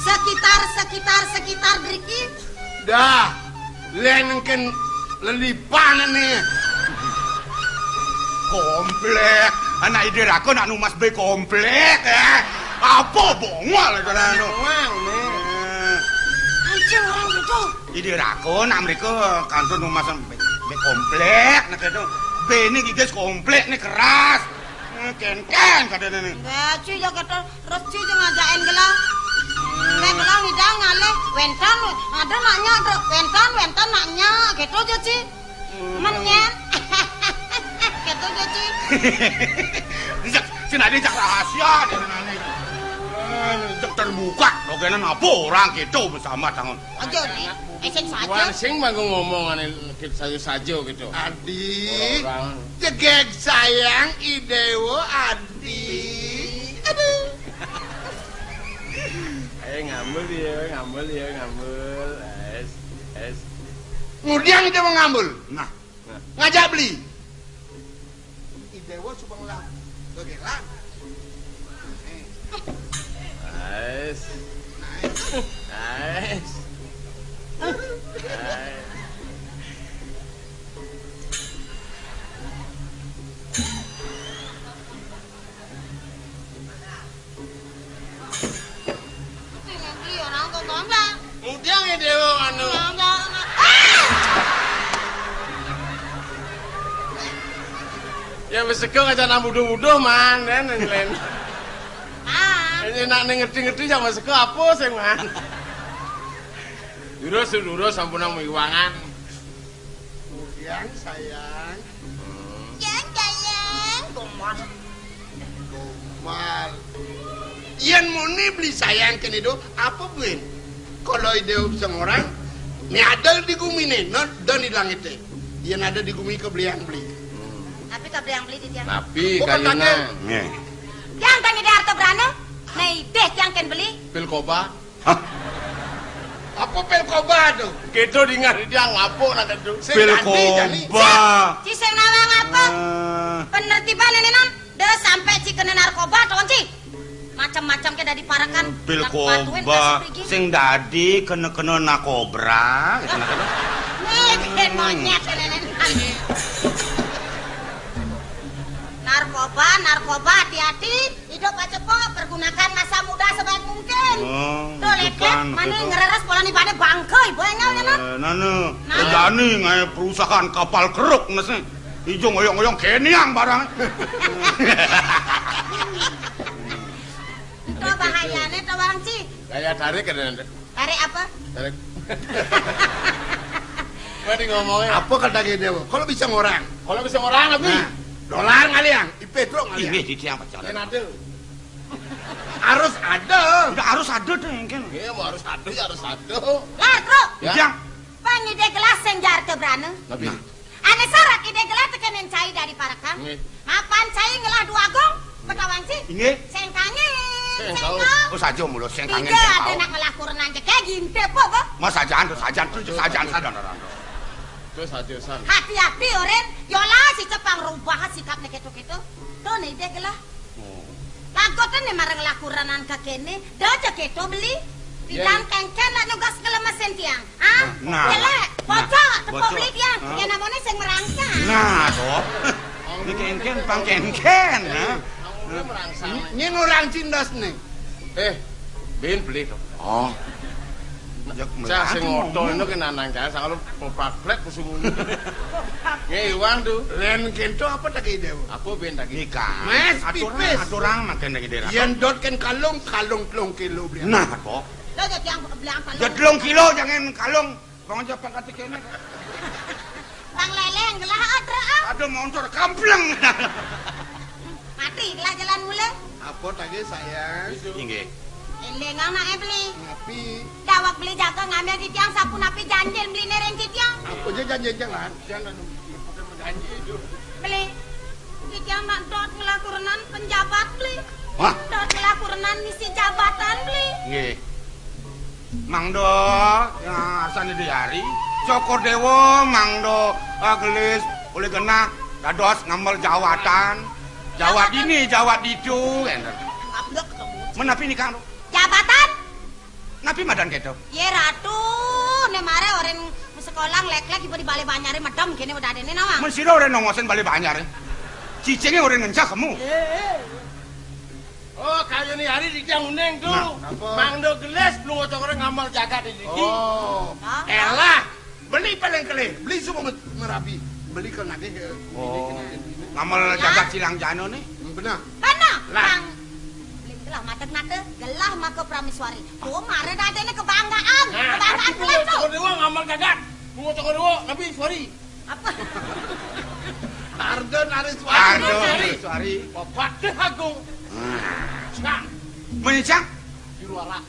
Sekitar, sekitar, sekitar driki. Dah, len engken lelipan nih. Komplek, anak ide rako nak numas be komplek, eh. Apa bongol itu anu? Bongol, nih. Eh. Anjing orang gitu. Ide rako nak mereka kantor numas be, be komplek, nak itu. Be ini giges komplek nih keras. Eh, ken-ken kadene nih. Enggak, cuy, ya kata Terus Ci je ngajakin gela. Nek gela ngidang ngalih, wénten, ada nak nyak, Dok. Wénten, wénten nak nyak, gitu aja, Ci. Menyen. Gitu aja, Ci. Cek, cek ade cek rahasia, dia nane. Eh, cek terbuka, dogenan apa orang gitu bersama tangan. Aja, Ci. Esin saja. Wan sing manggo ngomong ane saja-saja gitu. Adi, orang. Jegeg sayang, Idewo, Adi. Aduh. Ayo ngambul ya, ngambul ya, ngambul. Es, es. Ngudiang Idewo ngambul. Nah. Nah. Ngajak beli. Idewo suka ngelam. Dogelan. Nice. Nice. Nice. Nice. Ngudiang ya Dewa anu. Ya wis sego aja nang buduh-buduh man, kan, len. Ah. Ini nak ning ngerti-ngerti sama sego apa sing man. Lurus, lurus, sampun nang miwangan. Ngudiang sayang. Sayang, sayang. Gomal. Gomal. Yen muni beli sayang kene do, apa buin? Kalau ide sing orang, ni ada di gumi ne, no, dan di langit ne. Yen ada di gumi ke beli yang beli. Tapi ke beli yang beli di tiang. Tapi bukan kayuna. Tanya. Nggih. Yang tanya di harta berana, nah ide yang ken beli. Pil koba. Hah? Apa pil koba to? Kéto dingeh dia ngapuk nak tentu. Sing Pil ganti, jani. Koba. Ci sing nawang apa? Ah. Penertiban ini non. Deh sampai ci kena narkoba to, Ci. Macam-macam ke dadi parekan. Pil Nak patuin koba. Kasih pergi. Sing dadi kena-kena nakobra, gitu, nakobra. Nih, bikin monyet ini, ini. Narkoba, narkoba, hati-hati. Hidup aja, Pok. Pergunakan masa muda sebaik mungkin. Oh, tuh, gitu Lek, kan, Lek, mana gitu. Ngereres pola nih pada bangke, ibu enggak, ya, Nak? Eh, nanu, Nah. Jani ngae perusahaan kapal keruk, nasi. Ijo ngoyong-ngoyong keniang barang. Itu bahayanya, tuh, Bang Ci. Kayak tarik ada nanti. Tarik apa? Tarik. Mari ngomongnya. Apa kata dia? Kalau bisa ngorang. Kalau bisa ngorang, Abi. Nah, dolar ngaliang, ipe truk ngaliang. Ini di tiang pacaran. Yang ada. Harus ada. Udah harus ada tuh yang kan. Iya, mau harus ada, ya harus ada. Lah, truk. Ya. Tiang. Pang ide gelas sing jar tebrana. Tapi Nah. Ane sarat ide gelas tekenen cai dari parekan. Nggih. Mapan cai ngelah dua gong, betawan sih. Inggih. Sing kangen, Sing sing kau. Kau. Oh, saja mulu, sing kangen, Tiga sing ada kau. Nak ngelah kurenan cek kayak ginte, po, po. Mas, sajaan tuh, sajaan tuh, sajaan sadar, sadar. Terus aja san. Hati-hati, Oren. Yola si cepang rubah sikapnya gitu-gitu. Tuh nih, ide gelas. Oh. Lagotan nih marang lakurenan ke kene, dah aja keto beli. Pidan Yen kengken lah nugas ngelemesin tiang. Ah, Nah. Jelek, bocor, Nah, tepuk bocor. Beli tiang. Hah? Ya namanya sing merangsang. Nah, toh. Ini kengken, pang kengken, ha? Kamu udah merangsang. Ini orang cindas nih. Eh, bin beli toh. Oh. Cah sing ngoto ngono ki nanang cah, sak lu poprak-plek ku sungguh. Nggih, iwang tu. Len kento apa tak ide? Apa ben tak ide? Nikah. Mes, Aturang, pipis. Aturang makan lagi daerah. Yen dot ken kalung, kalung telung kilo beli. Nah, kok. Lo jadi yang bilang kalung. Ya telung kilo jangan kalung. Wong aja pangkat kene. Bang Leleng gelah atra ah. Aduh montor kampleng. Mati gelah jalan mula. Apa tadi sayang? Inggih. Eling anake beli. Ngapi? Dawak beli jaga ngambil di tiang sapu napi janjil beli nereng di tiang. Apa aja janji jalan? Jangan janji itu. Beli. Di tiang nak dot ngelakurenan penjabat beli. Wah. Dot ngelakurenan misi jabatan beli. Nggih. Mangda ya asane diari. Cokor Dewa mangda ah, gelis oleh genah dados ngamel jawatan. Jawat ini, jawat ditu, enten. Abdek ketemu. Menapi nikah lu? Jabatan? Napi madan keto? Ye ratu, ne mare orang sekolah lek-lek ibu di balai banyare medem kene udah ada ne nawang. Men sira orang nongosen balai banyare. Cicinge orang ngencah kamu. Oh, kaya ni hari di tiang uning tu. Nah, apa? Mangda gelis belum cokor ngamel jagat di sini. Oh. Hah? Elah, beli paling kelih, beli semua met- merapi. Beli ke nagih ke Oh. Ini, ke ini. Ngamel Ya. Jagat silang jano ni. Benar. Benar. Lah. Bang. Beli gelah matek nate, gelah maka prameswari. Oh, mare dadene kebanggaan. Nah, kebanggaan aku pula mau tu. Cokor dewa ngamel jagat. Mau cokor dewa, tapi sorry. Apa? Ardo Nariswari. Ardo Nariswari. Bapak Deh Agung. Nah. Mencang. Juru arak.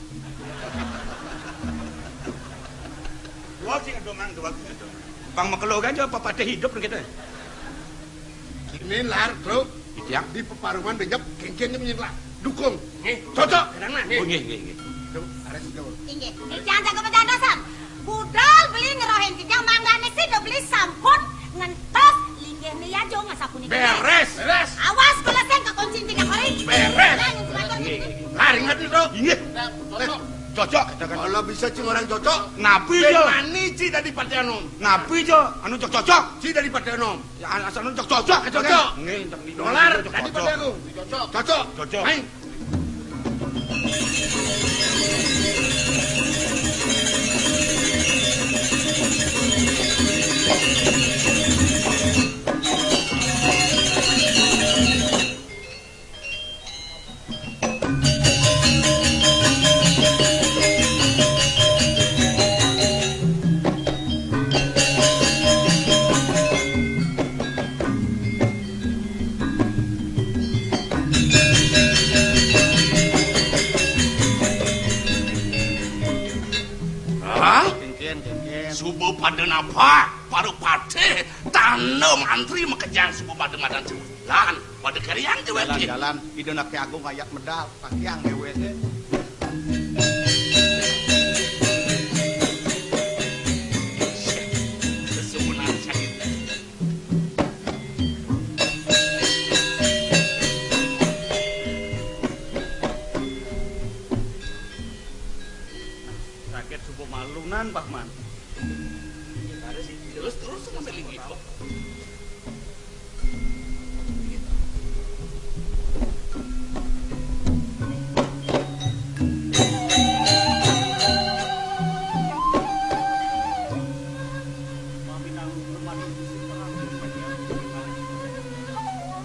Dua sing ada mang dua gitu. Bang makelo kan jawab apa teh hidup kita. Ini lar truk. Itiang. Di peparuman benyep kengkeng ni menyerlah. Dukung. Nggih. Cocok. Kadang lah. Oh, nggih, nggih, nggih. Tuh, ada sih jauh. Inggih. Jangan jaga pedandasan. Budal beli ngerohin kijang manggane sih do beli sampun ngentos linggih ni ya jo ngasapu ni. Beres. Beres. Awas kalau saya ke kunci tiga kali. Beres. Jangan sebatur Nggih, gitu. Nggih. Lari ngerti, Bro? Inggih. Cocok. Cocok katakan. Kalau bisa cing orang cocok. Napi Ben jo? Mani ci dari Partai Anom. Napi jo? Anu cocok-cocok. Ci dari Partai Anom. Ya asal anu cocok-cocok katakan. Cocok. Nggih, cocok. Dolar Cocok. Tadi Partai Anom. Cocok. Cocok. Cocok. Ayo. Hah? Kengken, kengken. Suba pada napa? Para patih tanda mantri makejang suba pada madan jalan. Pada kerian dewek. Jalan-jalan, Ida Nake Agung ayat medal, pakiang dewek. Nan, Paman. Terus, terus sampai lagi.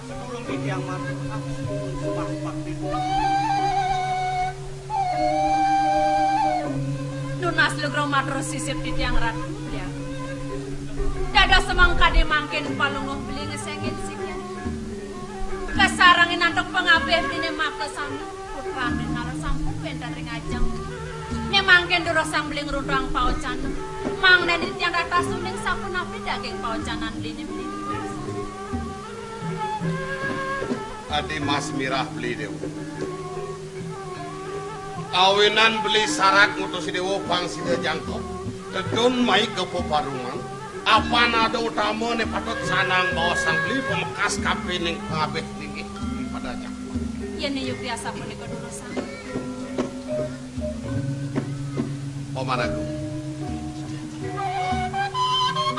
Sedurung titiang matur, aku sumpah bakti. Nunas lugra matur sisip titiang Ratu, ya. Dados mangkadi mangkin Palungguh beli ngesengin sikian. Kasarengin antuk pangabih beliné makasami, putran ring alas sampun wénten ring ajeng. Né mangkin durusang beli ngruntuhang paocan. Mangda titiang ratas uning sapunapi daging paocanan beliné beli. Adi Mas Mirah beli Déwa. Awinan beli sarat ngutus Déwa pang sida jangkep. Tedun mai ka peparungan. Apan ada utama né patut sanang baosang beli pamekas kapining pangabih linggih pada jangkep. Yén yukti asapunika durusang. Paman Agung.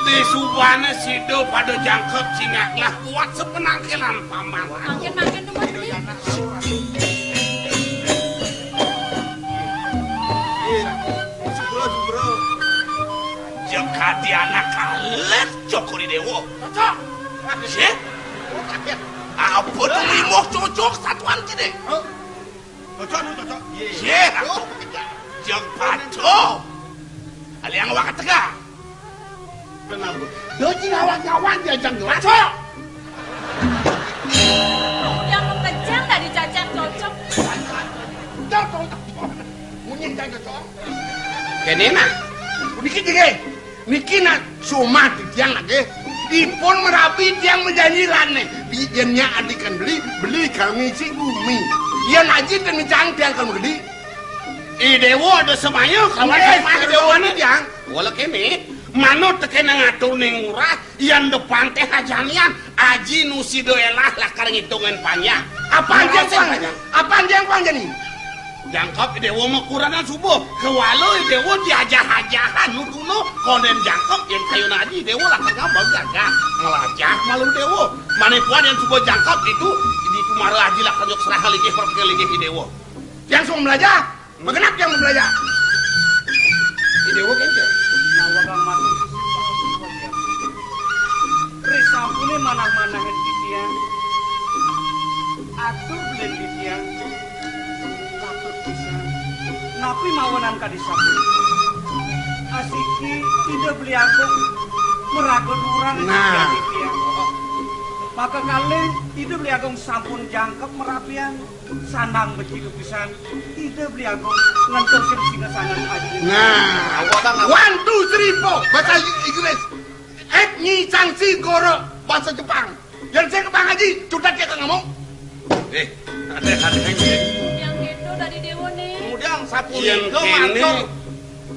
Disubané sida pada jangkep cingak lah kuat sapenangkilan paman. Mangkin-mangkin tuh, Mas. Iya. Subro, subro. Jeng kadi anak alit cokor di Déwa. Cocok. Sih? Apa tuh limo cocok satuan kini? Hah? Cocok, nu cocok. Yé. Jeng pato. Aliang wakat tega. Benar, Bu. Doci ngawang-ngawang diajang doang. Cocok. Udah kejang dari jajang cocok. Udah, cocok. Munyi jajang cocok. Kéné, Nak. Dikit, dikit. Niki nak sumah titiang nggih. Ipun merabi tiang majanji lané. Yén nyak adikan beli, beli kami si bumi. Yén aji ten ngecang tiang kami gedi. I Déwa ada semaya kawan. Eh, semaya Déwa ni tiang. Wala kéné, manut tekéné ngatur ning ngurah, yén depan téh ajanian, aji nu sida élah lakar ngitungin panjang. Apaan tiang panjang? Apaan tiang panjang ni? Jangkep Déwa makuranan subuh. Kewala Déwa diajah-ajahan nu tuna. Kondén jangkep yén kayun aji Déwa lakar ngambang gagah. Ngelajah malu Déwa. Mané puan yén subuh jangkep itu, di tumara aji lakar nyuk serah linggih, perkara linggih Déwa. Yang suka melajah, magenap yang melajah. Déwa kénten. Nawagang matur. Risampuné manah-manahin titiang. Atur belin titiang. Patut pisan. Napi mawanan kadi sapunika? Asiki Ida Beli Agung maraga luran. Nah. Titiang. Maka kalih Ida Beli Agung sampun jangkep merabian. Sandang becik pisan. Ida Beli Agung ngentosin singasanan aji. Nah. One, two, three, four. Bahasa Inggris. Ek nyi cangsi goro. Bahasa Jepang. Yang saya kebang aji, cutat dia ke ngomong. Eh, ada, ada yang ini. Yang itu dari Déwa nih. Kemudian sapunika matur.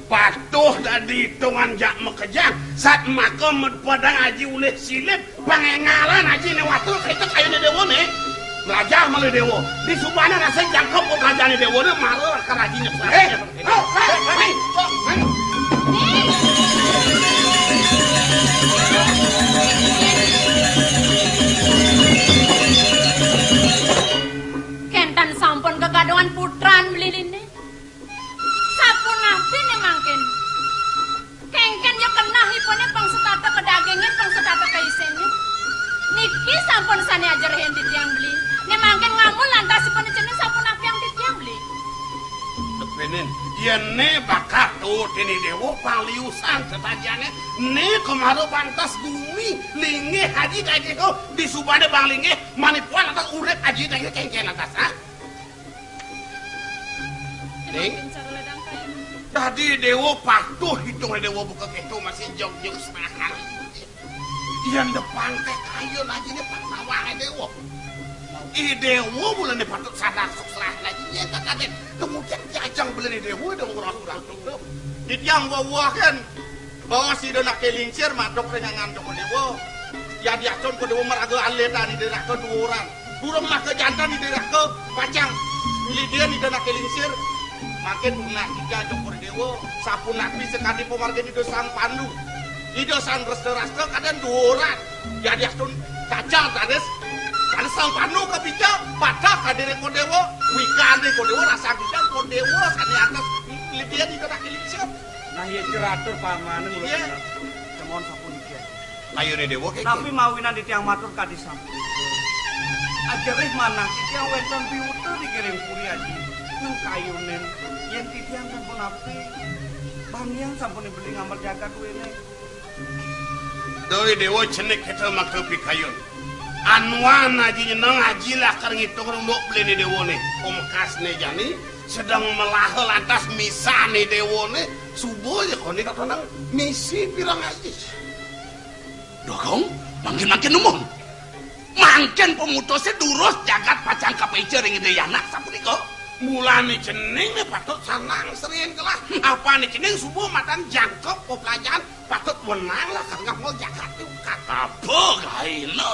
Patuh dadi itungan jak makejang. Sat maka med padang aji ulih silip, pangengalan aji né watu, itu kayuné Déwa né. Melajah malu Déwa. Di subané rasa jangkep kok rajané Déwa né, malu ka rajiné. Eh, oh, eh, eh, oh, eh. Kénten sampun kagaduhan putran beli liné. Sapunapi né mangkin? Kéngkén ya keneh ipuné pang setata kadagingin, pang setata kaisiné. Niki sampun sané ajerehin titiang beli. Né mangkin ngambul lantas ipuné cening sapunapiang titiang beli. Tepinin, yén né bakat tuh tini Déwa pang liusan setajané, né kemara pantes gumi, linggih aji kaji tuh, di subané bang linggih, manipuan atas urip aji kaji kéngkén atas, ha? Ning. Dadi Déwa patuh, itung Déwa buka kéto masih jog-jog serahan. Yén depan téh kayun ajiné pang nawang Déwa. I Déwa bulan patut sadar sok serahan ajiné, tak kaget. Kemudian diajang bulan Déwa dong orang-orang tuh. Titiang wawah kan. Baos Ida Anak Lingsir madok ring angan Déwa. Yadiastun Déwa maraga alitan Ida Raka duuran. Durung maka janten Ida Raka pacang nglidian Ida Anak Lingsir. Mangkin unah kita Cokor Dewa, sapunapi sakadi pamargin Ida Sang Pandu. Ida Sang Dresta-rasta kadén duuran. Jadi astun kacar dados, dados Sang Pandu kapica, patah kadére Kodewa, wikané Kodewa, rasang kita Kodewa, sané atas, lipian Ida Kaki Lingsir. Nah, iya ceratur pamané. Iya. Kemon sapuniki. Kayuné Déwa kéngkén. Tapi mawinan titiang matur kadi sampun. Ajerih manah titiang wénten piwuta dikiring puri aji. Nang kayunin, yén titiang sampun apik, bangian sampun beli ngambar jagat wéné. Duh, Déwa cenik kita maka pikayun. Anuan aji nyeneng aji lakar ngitung runduk beliné Déwané. Pamekasné jani sedeng melaha lantas misané Déwané. Suba ya koné katonang misi pirang aji. Dogong, mangkin-mangkin numun. Mangkin pamutusé durus jagat pacang kapaica ring Ida Yana sapunika. Mulané cening patut sanang sering kelah. Apané cening suba matan jangkep peplajahan patut wenang lah kang ngamel jagat ukat. Apa gaéna?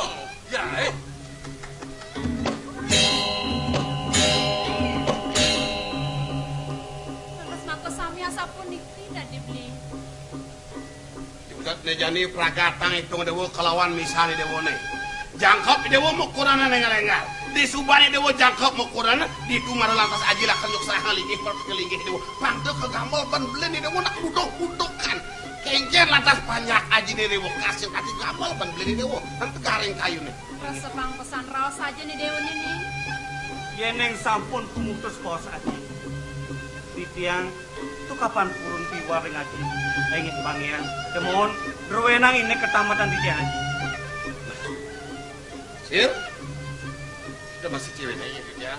Ya, eh. Terus maka sami asapuniki dadi beli. Jugat né jani pragatang itung Déwa kalawan misané Déwané. Jangkep Déwa mukuran énggal-énggal. Disubané Déwa jangkep mukuran, ditu mara lantas aji lakar nyuksaha linggih perlinggih Déwa. Pang teu kagamel ban beliné Déwa nak buduk-budukan. Kéngkén lantas panjak ajiné Déwa kasih ati gamel ban beliné Déwa. Nanti garing kayuné. Rasa pang pesan raos aja nih Déwané nih. Yéning sampun kumutus paos aji. Titiang Tu kapan purun piwar ring ati. Engit bangian. Kemon, druénang iné ketamatan titiang aji. Sir, kita masih cewek aja gitu ya.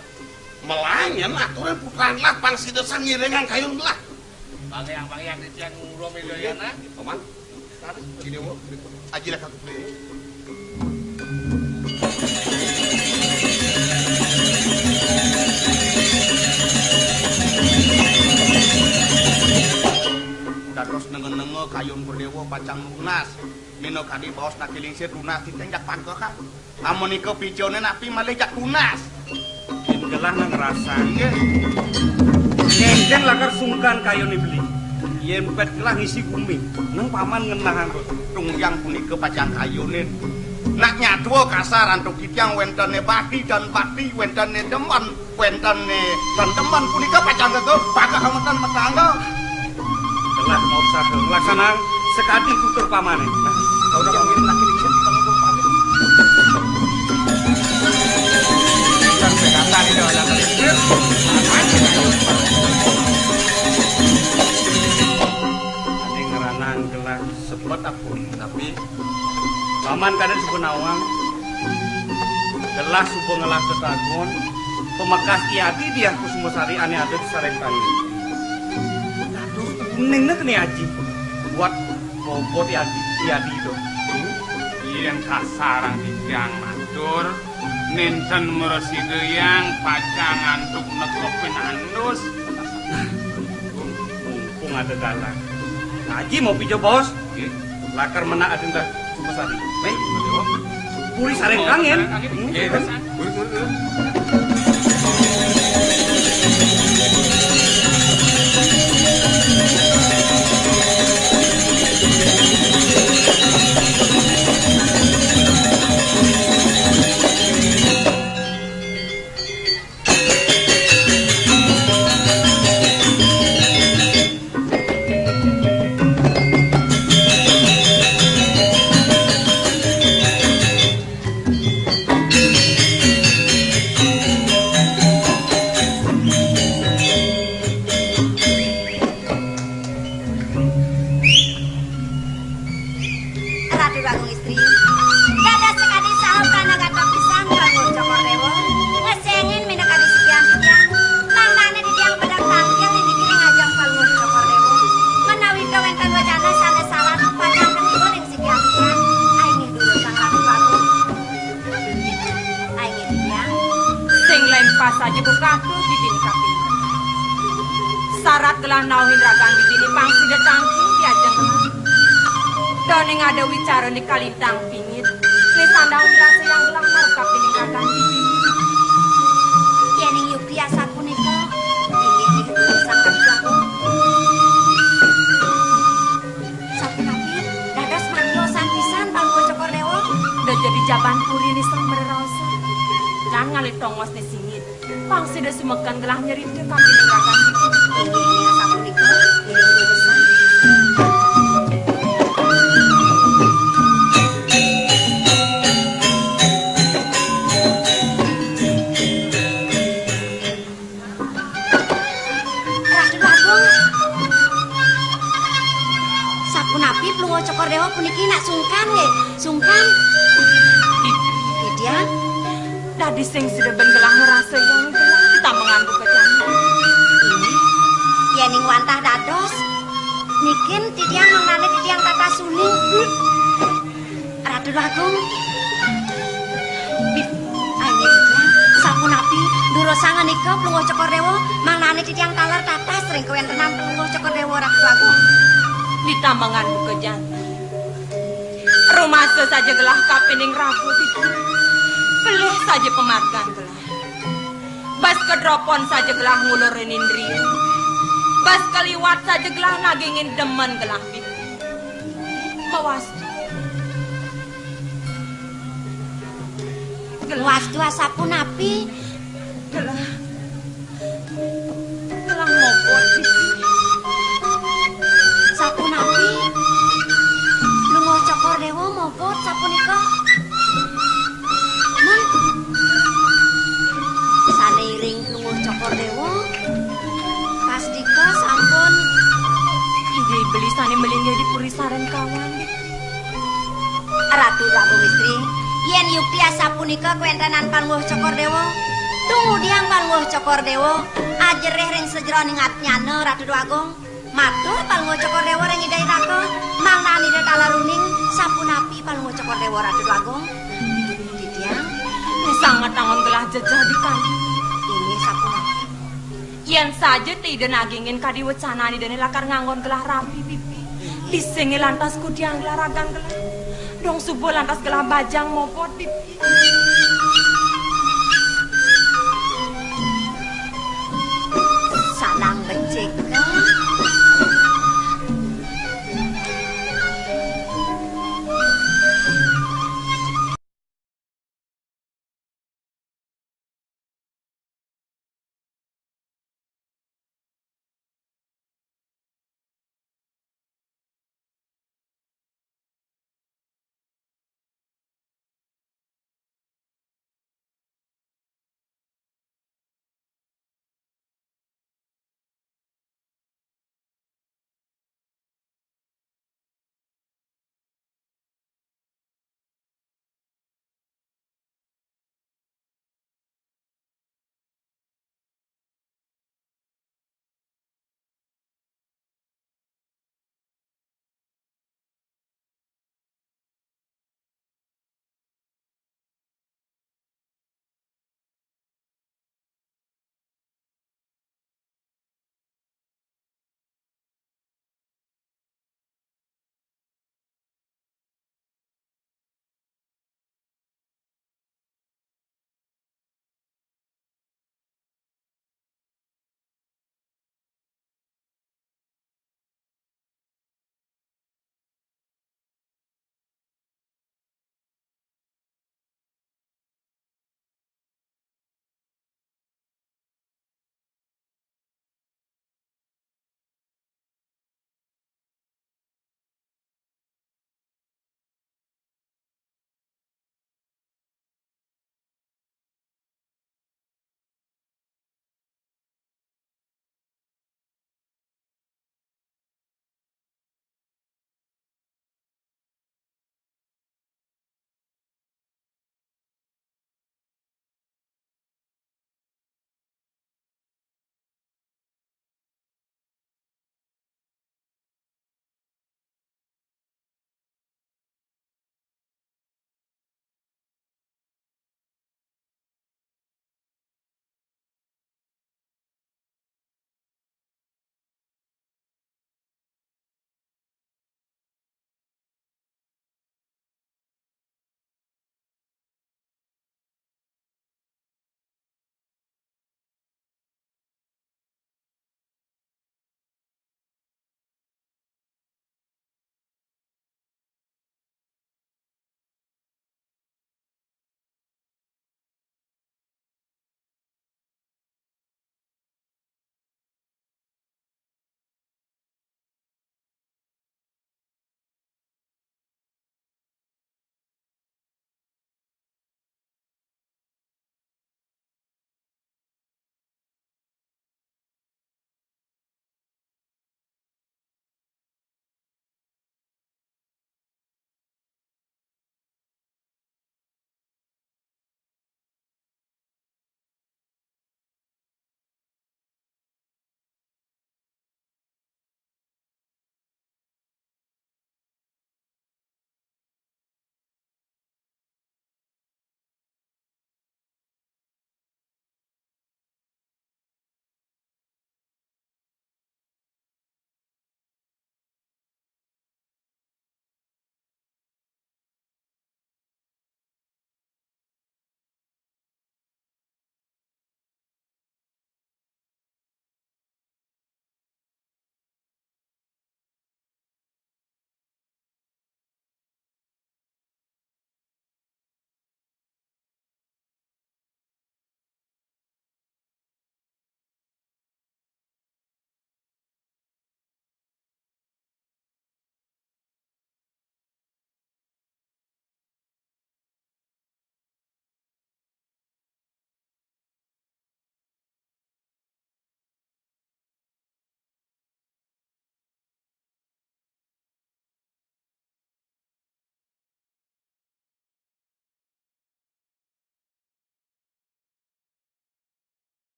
Melanya aturan putran lah pang sida sang ngiringan kayun lah. Bangian-bangian titiang ngurung Ilyana. Paman. Aji lah kagok. Dados nenga-nenga kayun Berdéwa pacang nunas. Minakadi baos naki lingsir tunas titiang jak pangkehan. Amunika piconé napi malih jak tunas. Yén gelah nang ngrasang. Nggih. Kéngkén lakar sungkan kayuné beli. Yén pét gelah ngisi gumi, nang paman ngenahang. Tunggiang punika pacang kayunin. Nak nyadua kasar antuk titiang wéntené bakti dan bakti wéntené demen. Wénten né, ten temen punika pacang keto, bakal kametan petangga. Telah maksad nglaksanang sakadi tutur pamané. Nah, kalau udah ngomongin laki dikit, kita mau pamit. Dan pegatan itu ada kali. Ane ngeranang gelah sebet apa? Tapi Paman kadén suba nawang. Gelah suba ngelah tetagon, pamekas I Adi Diah Kusumasari ané ada di Sarengkang. Dados kuningné kéné aji. Buat bobot I Adi, I Adi to. Yén kasarang titiang matur, nénten mrasidayang pacang antuk nekepin andus. Mumpung ada dalan. Aji mau pija, Bos? Nggih. Lakar menak adéng dah Sumasari. Baik. Puri Sarengkang, yén. Nggih, Bos. Puri, puri, puri. Ratu Agung Istri, dados sakadi saha pranagata pisan Prabu Cokor Déwa, ngesengin minakadi sikian titiang, mangdané titiang pedang tangkil ring ajeng Prabu Cokor Déwa, menawi wénten wacana sané salah pacang katiba ring sikian titiang, inggih dulu Sang Ratu Agung. Inggih titiang. Sing lempas aja buka tuh di dini kaping. Sarat gelah nauhin ragan di dini pang sida tangkil di ajeng gelah. Doning ada wicara ni kalintang pingit, ni sandang wirasa yang gelah marep kapining ragan di dini. Yéning yukti asapunika, inggih, inggih, Sesingit. Pang sida sumeken gelah nyerita kami ninggalkan. Inggih, inggih, sapunika. Inggih, leresan. Ratu Agung. Sapunapi Palungguh Cokor Dewa puniki nak sungkan nggih? Sungkan. Titiang. Dadi sing sida ben gelah ngrasayang gelah ditamengan buka jana. Inggih. Yening wantah dados, niki titiang mangdane titiang tatas uning. Ratu Agung. Bip. Inggih titiang. Sapunapi durusang nika Palungguh Cokor Dewa, mangdane titiang taler tatas ring kawentenan Palungguh Cokor Dewa, Ratu Agung. Ditamengan buka jana. Rumasa saja gelah kapining raga, Bibi. Pelih saja pamargan gelah. Bas kadropon saja gelah ngulurin indria. Bas kaliwat saja gelah nagingin demen gelah, Bibi. Mawastu. Gelah. Wastu, asapunapi? Gelah. Gelah mobot, Bibi. Sapunapi? Palungguh Cokor Dewa mobot sapunika. Mun sane iring Palungguh Cokor Dewa, pastika sampun. Inggih, beli sane malinggih di puri Saren Kawang, Bibi. Ratu Déwa Agung Istri, yen yukti asapunika kawentenan Palungguh Cokor Dewa, tumudiang Palungguh Cokor Dewa ajerih ring sajeroning atnyana, Ratu Déwa Agung. Matur Palungguh Cokor Dewa ring Ida Raka, mangdaning Ida taler uning, sapunapi Palungguh Cokor Dewa, Ratu Déwa Agung? Titiang. Sanget angon gelah jejeh di kali. Inggih, sapunapi? Yen saja te Ida nagingin kadi wecanan Idane lakar nganggon gelah rabi, Bibi. Disinge lantas kudiang gelah ragan gelah. Dong suba lantas gelah bajang mobot, Bibi.